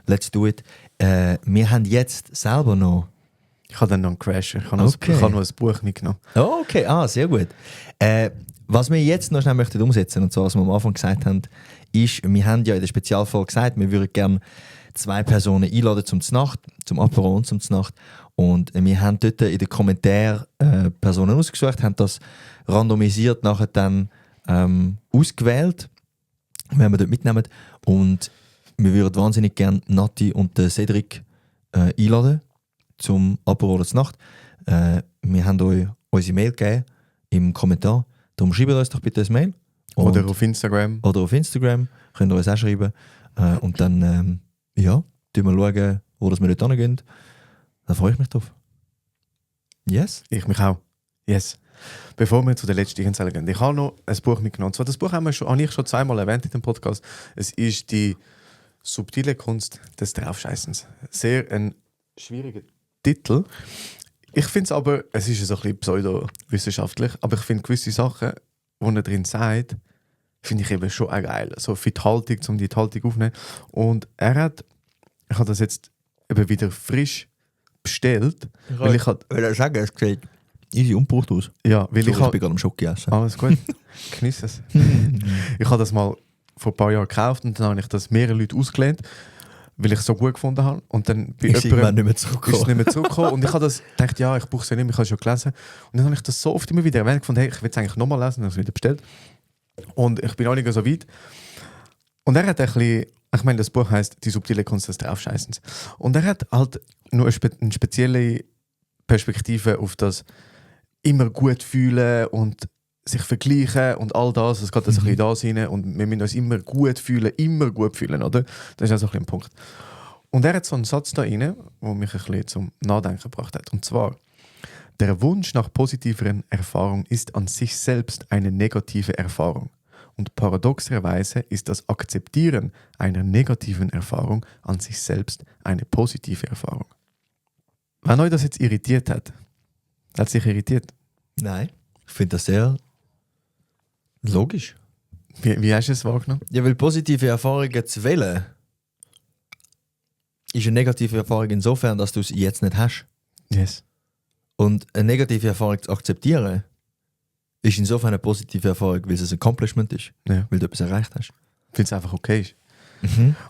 Let's do it. Wir haben jetzt selber noch... Ich habe dann noch einen Crash. Ich habe Okay. noch ein Buch mitgenommen. Oh, okay, sehr gut. Was wir jetzt noch schnell möchten umsetzen, und zwar, was wir am Anfang gesagt haben, ist, wir haben ja in der Spezialfolge gesagt, wir würden gerne 2 Personen einladen zum Znacht, zum Apero und zum Znacht. Und wir haben dort in den Kommentaren Personen ausgesucht, haben das randomisiert nachher dann ausgewählt, wenn wir dort mitnehmen. Und wir würden wahnsinnig gerne Nati und den Cedric einladen zum Apero oder zur Nacht. Wir haben euch unsere Mail gegeben im Kommentar. Darum schreibt uns doch bitte ein Mail. Oder auf Instagram. Oder auf Instagram. Könnt ihr uns auch schreiben. Und dann tun wir schauen, wo wir dort hingehen. Da freue ich mich drauf. Yes? Ich mich auch. Yes. Bevor wir zu der letzten Inzelle gehen, ich habe noch ein Buch mitgenommen. Und zwar, das Buch habe ich schon 2-mal erwähnt in dem Podcast. Es ist die subtile Kunst des Draufscheißens. Sehr ein schwieriger Titel. Ich finde es aber, es ist so ein bisschen pseudowissenschaftlich, aber ich finde gewisse Sachen, die er drin sagt, finde ich eben schon auch geil. So für die Haltung, um die Haltung aufzunehmen. Und ich habe das jetzt eben wieder frisch bestellt, weil ich halt, will sagen, es sieht easy ungebraucht aus. ja, weil So, ich ich halt, bin gerade am Schoki essen. alles gut, genieße es. Ich habe das mal vor ein paar Jahren gekauft und dann habe ich das mehreren Leuten ausgelehnt, weil ich es so gut gefunden habe. Und dann bei Ist irgendwann nicht mehr ist es zurückgekommen. nicht mehr zurückgekommen. Und ich habe das gedacht, ja, ich brauche es ja nicht mehr, ich habe es schon gelesen. Und dann habe ich das so oft immer wieder erwähnt, gefunden, hey, ich will es eigentlich nochmal lesen, dann habe ich es wieder bestellt. Und ich bin auch nicht so weit. Und er hat ein bisschen, ich meine, das Buch heisst «Die subtile Kunst des Draufscheißens». Und er hat halt nur eine spezielle Perspektive auf das immer gut fühlen und sich vergleichen und all das. Es geht ein bisschen da rein und wir müssen uns immer gut fühlen, oder? Das ist auch so ein bisschen ein Punkt. Und er hat so einen Satz da rein, der mich ein bisschen zum Nachdenken gebracht hat. Und zwar: Der Wunsch nach positiveren Erfahrungen ist an sich selbst eine negative Erfahrung. Und paradoxerweise ist das Akzeptieren einer negativen Erfahrung an sich selbst eine positive Erfahrung. Wenn euch das jetzt irritiert hat sich irritiert? Nein, ich finde das sehr logisch. Wie hast du es wahrgenommen? Ja, weil positive Erfahrungen zu wählen, ist eine negative Erfahrung insofern, dass du es jetzt nicht hast. Yes. Und eine negative Erfahrung zu akzeptieren, ist insofern eine positive Erfahrung, weil es ein Accomplishment ist. Ja. Weil du etwas erreicht hast. Weil es einfach okay ist.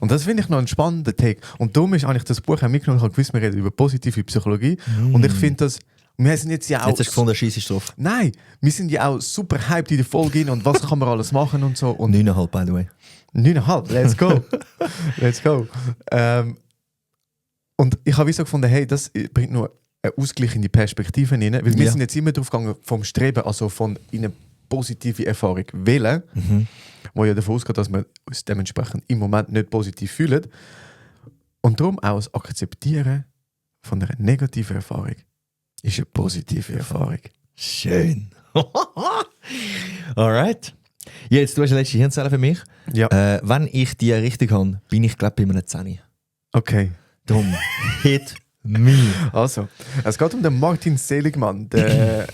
Und das finde ich noch einen spannenden Take. Und darum ist eigentlich das Buch auch mitgenommen. Ich habe gewusst, wir reden über positive Psychologie. Und ich finde das... Wir sind jetzt ja auch... Jetzt hast du gefunden, Scheiss ist drauf. Nein, wir sind ja auch super hyped in der Folge rein und was kann man alles machen und so. Und 9,5 by the way. 9,5, let's go. Let's go. Und ich habe wie so gefunden, hey, das bringt nur einen Ausgleich in die Perspektiven rein. Weil wir sind jetzt immer drauf gegangen vom Streben, also von in eine positive Erfahrung wählen, wo ja davon ausgeht, dass wir uns dementsprechend im Moment nicht positiv fühlen. Und darum auch das Akzeptieren von einer negativen Erfahrung ist eine positive Erfahrung. Schön. Alright. Ja, jetzt du hast eine letzte Hirnzelle für mich. Ja. Wenn ich die richtig habe, bin ich glaube ich bei einem 10. Okay. Darum, hit me. Also, es geht um den Martin Seligmann,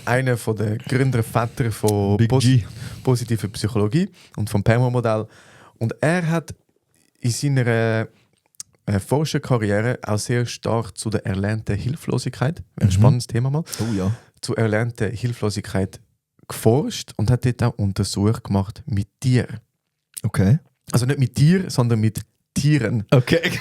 einer der Gründerväter von Big G. positiver Psychologie und vom PERMA-Modell. Und er hat in seiner Forscherkarriere auch sehr stark zu der erlernten Hilflosigkeit, ein spannendes Thema mal, Oh ja. zu erlernter Hilflosigkeit geforscht und hat dort auch Untersuchungen gemacht mit Tieren. Okay. Also nicht mit Tieren, sondern mit Tieren. Okay.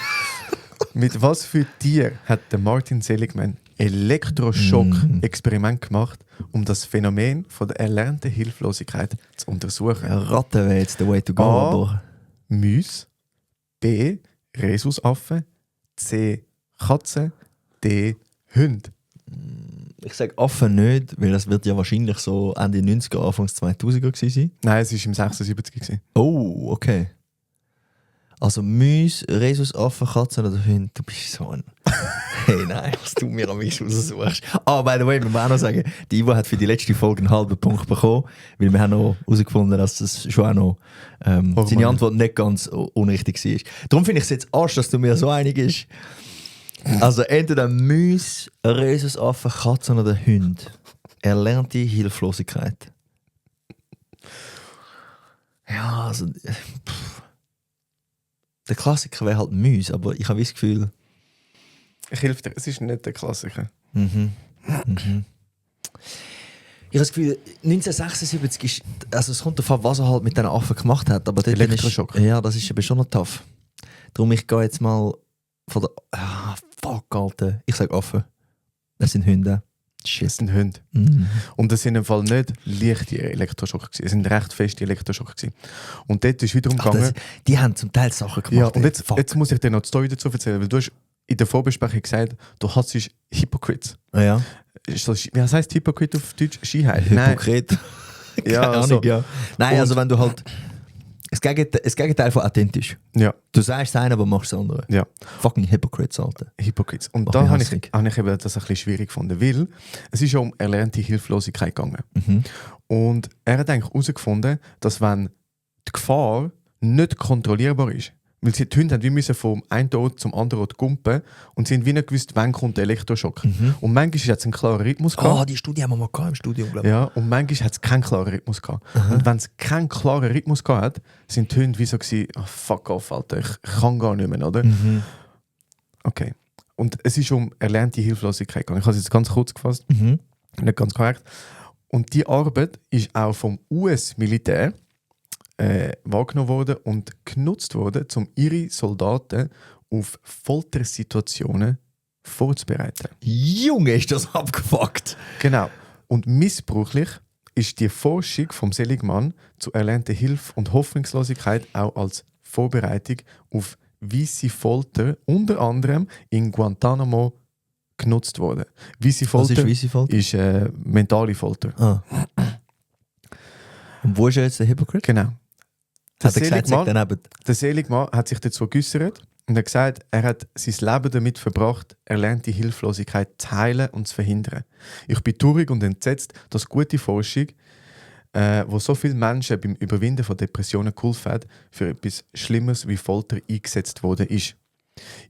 Mit was für Tier hat der Martin Seligman Elektroschock-Experiment gemacht, um das Phänomen von der erlernten Hilflosigkeit zu untersuchen? Ratten wäre jetzt der way to go. A. Aber Mäuse, B. Rhesusaffen, C. Katzen, D. Hunde. ich sage Affen nicht, weil das wird ja wahrscheinlich so Ende 90er, Anfangs 2000er gewesen sein. Nein, es war im 76 gewesen. Oh, okay. Also Mäuse, Rhesusaffen, Katzen oder Hunde, du bist so ein... Hey, nein, was du mir am meisten raussuchst. Ah, by the way, wir müssen auch noch sagen, die Ivo hat für die letzte Folge einen halben Punkt bekommen, weil wir haben noch herausgefunden, dass das schon auch noch seine Antwort nicht ganz unrichtig war. Darum finde ich es jetzt Arsch, dass du mir so einig bist. Also entweder Mäuse, Rhesusaffen, Katzen oder Hunde. Erlernte Hilflosigkeit. Ja, also... Der Klassiker wäre halt Mäuse, aber ich habe das Gefühl... Ich helfe dir, es ist nicht der Klassiker. Ich habe das Gefühl, 1976 ist... Also es kommt davon, was er halt mit diesen Affen gemacht hat, aber dort Elektroschock. Ja, das ist eben schon noch tough. Darum, ich gehe jetzt mal von der... Ah, fuck, Alter. Ich sage Affen. Das sind Hunde. Shit. Das sind Hunde. Und das sind im Fall nicht leichte Elektroschocks gewesen. Es sind recht feste Elektroschocks gewesen. Und dort ist wiederum gegangen... Die haben zum Teil Sachen gemacht. Ja, und ey. jetzt muss ich dir noch die Story dazu erzählen, weil du hast in der Vorbesprechung gesagt, du hast Hypocrites. Ja. Ist das, wie heißt Hypocrite auf Deutsch? Skiheil? Nein. Hypokrit. Ja, Keine Ahnung, so. ja. Nein, Und- also wenn du halt... Das Gegenteil von authentisch. Ja, Du sagst das eine, aber machst das andere. ja. Fucking Hypocrites, Alter. Hypocrites. Und Mach da mich habe ich hässlich. eben das ein bisschen schwierig gefunden, weil es ist ja um erlernte Hilflosigkeit gegangen. Und er hat eigentlich herausgefunden, dass wenn die Gefahr nicht kontrollierbar ist, weil die Hunde haben wie müssen vom einen Ort zum anderen Ort gumpen und sie haben wie nicht gewusst, wann kommt der Elektroschock. Und manchmal hat es einen klaren Rhythmus gehabt. Oh, die Studie haben wir mal gehabt im Studium, glaube ich. Ja, und manchmal hat es keinen klaren Rhythmus gehabt. Und wenn es keinen klaren Rhythmus gehabt hat, sind die Hunde wie so gewesen, oh, fuck off, Alter, ich kann gar nicht mehr, oder? Okay. Und es ist um erlernte Hilflosigkeit gegangen. Ich habe es jetzt ganz kurz gefasst, nicht ganz korrekt. Und die Arbeit ist auch vom US-Militär wahrgenommen worden und genutzt worden, um ihre Soldaten auf Foltersituationen vorzubereiten. Junge, ist das abgefuckt! Genau. Und missbräuchlich ist die Forschung vom Seligmann zu erlernter Hilfe und Hoffnungslosigkeit auch als Vorbereitung auf weisse Folter unter anderem in Guantanamo genutzt worden. Weisse Was ist Folter weisse Folter? ist mentale Folter. Ah. Und wo ist jetzt der Hypocrite? Genau. Hat er gesagt, sagt daneben. Der Seligmann hat sich dazu geäußert und hat gesagt, er hat sein Leben damit verbracht, erlernte Hilflosigkeit zu heilen und zu verhindern. Ich bin traurig und entsetzt, dass gute Forschung, wo so viele Menschen beim Überwinden von Depressionen geholfen hat, für etwas Schlimmes wie Folter eingesetzt worden ist.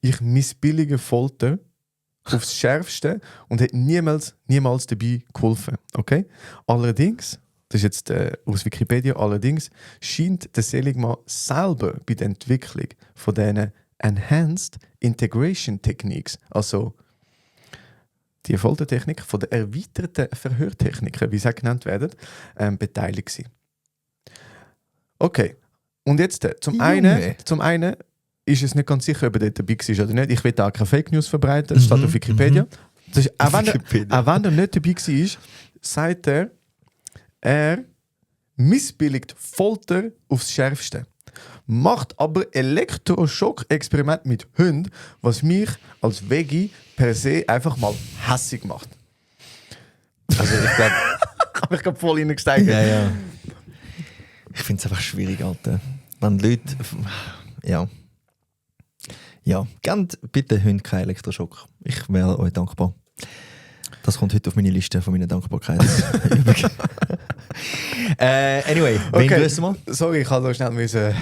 Ich missbillige Folter aufs Schärfste und hat niemals dabei geholfen. Okay? Allerdings, das ist jetzt aus Wikipedia, allerdings scheint der Seligmann selber bei der Entwicklung von diesen Enhanced Integration Techniques, also die Foltertechnik von der erweiterten Verhörtechniken, wie sie auch genannt werden, beteiligt sein. Okay, und jetzt zum einen ist es nicht ganz sicher, ob er dort dabei war oder nicht. Ich will da keine Fake News verbreiten, das steht auf Wikipedia. Das ist, auch wenn er nicht dabei war, sagt er missbilligt Folter aufs Schärfste. Macht aber Elektroschock-Experiment mit Hunden, was mich als Veggie per se einfach mal hässig macht. Also ich glaube, ich habe voll reingesteigt. Ja. Ich finde es einfach schwierig, Alter. Wenn Leute... Ja, gebt bitte Hunde keinen Elektroschock. Ich wäre euch dankbar. Das kommt heute auf meine Liste von meinen Dankbarkeitsübungen. Anyway, wen grüßen wir? Sorry, ich habe noch schnell müssen...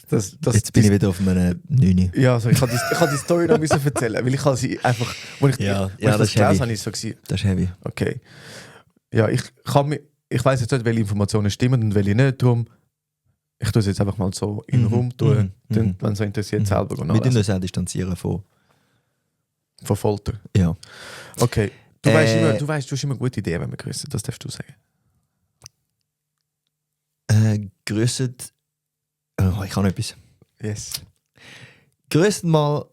Jetzt bin ich wieder auf einem 9. Ja, also ich habe die Story noch müssen erzählen, weil ich habe sie einfach... Als ich das gelesen habe, ich so gewesen. Das ist heavy. Okay. Ja, ich weiss jetzt nicht, welche Informationen stimmen und welche nicht, darum... Ich tue es jetzt einfach mal so in den Raum tun, wenn es so interessiert, selber. Wir tun uns auch distanzieren von Folter. Ja. Okay. Du hast immer gute Ideen, wenn wir grüßen. Das darfst du sagen. Grüßt. Oh, ich habe noch etwas. Yes. Grüßt mal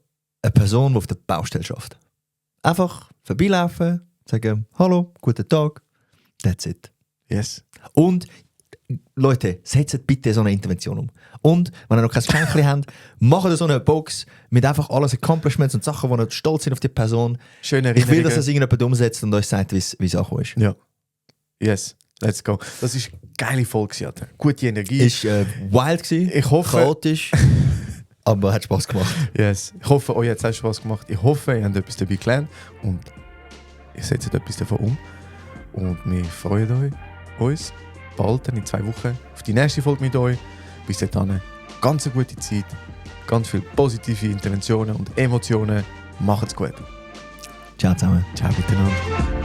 eine Person, die auf der Baustelle arbeitet. Einfach vorbeilaufen, sagen: Hallo, guten Tag. That's it. Yes. Und Leute, setzt bitte so eine Intervention um. Und wenn ihr noch kein Schenkchen habt, macht so eine Box mit einfach alles Accomplishments und Sachen, wo ihr stolz sind auf die Person. Schöne Erinnerungen. Ich will, dass das irgendjemand umsetzt und euch sagt, wie es angekommen ist. Ja. Yes, let's go. Das war eine geile Folge. Gute Energie. Ist wild gewesen, ich hoffe, chaotisch, aber hat Spaß gemacht. Yes. Ich hoffe, euch hat es auch Spaß gemacht. Ich hoffe, ihr habt etwas dabei gelernt und ihr setzt etwas davon um. Und wir freuen uns bald, in 2 Wochen, auf die nächste Folge mit euch. Bis dahin, ganz eine gute Zeit, ganz viele positive Interventionen und Emotionen. Macht's gut. Ciao zusammen. Ciao miteinander.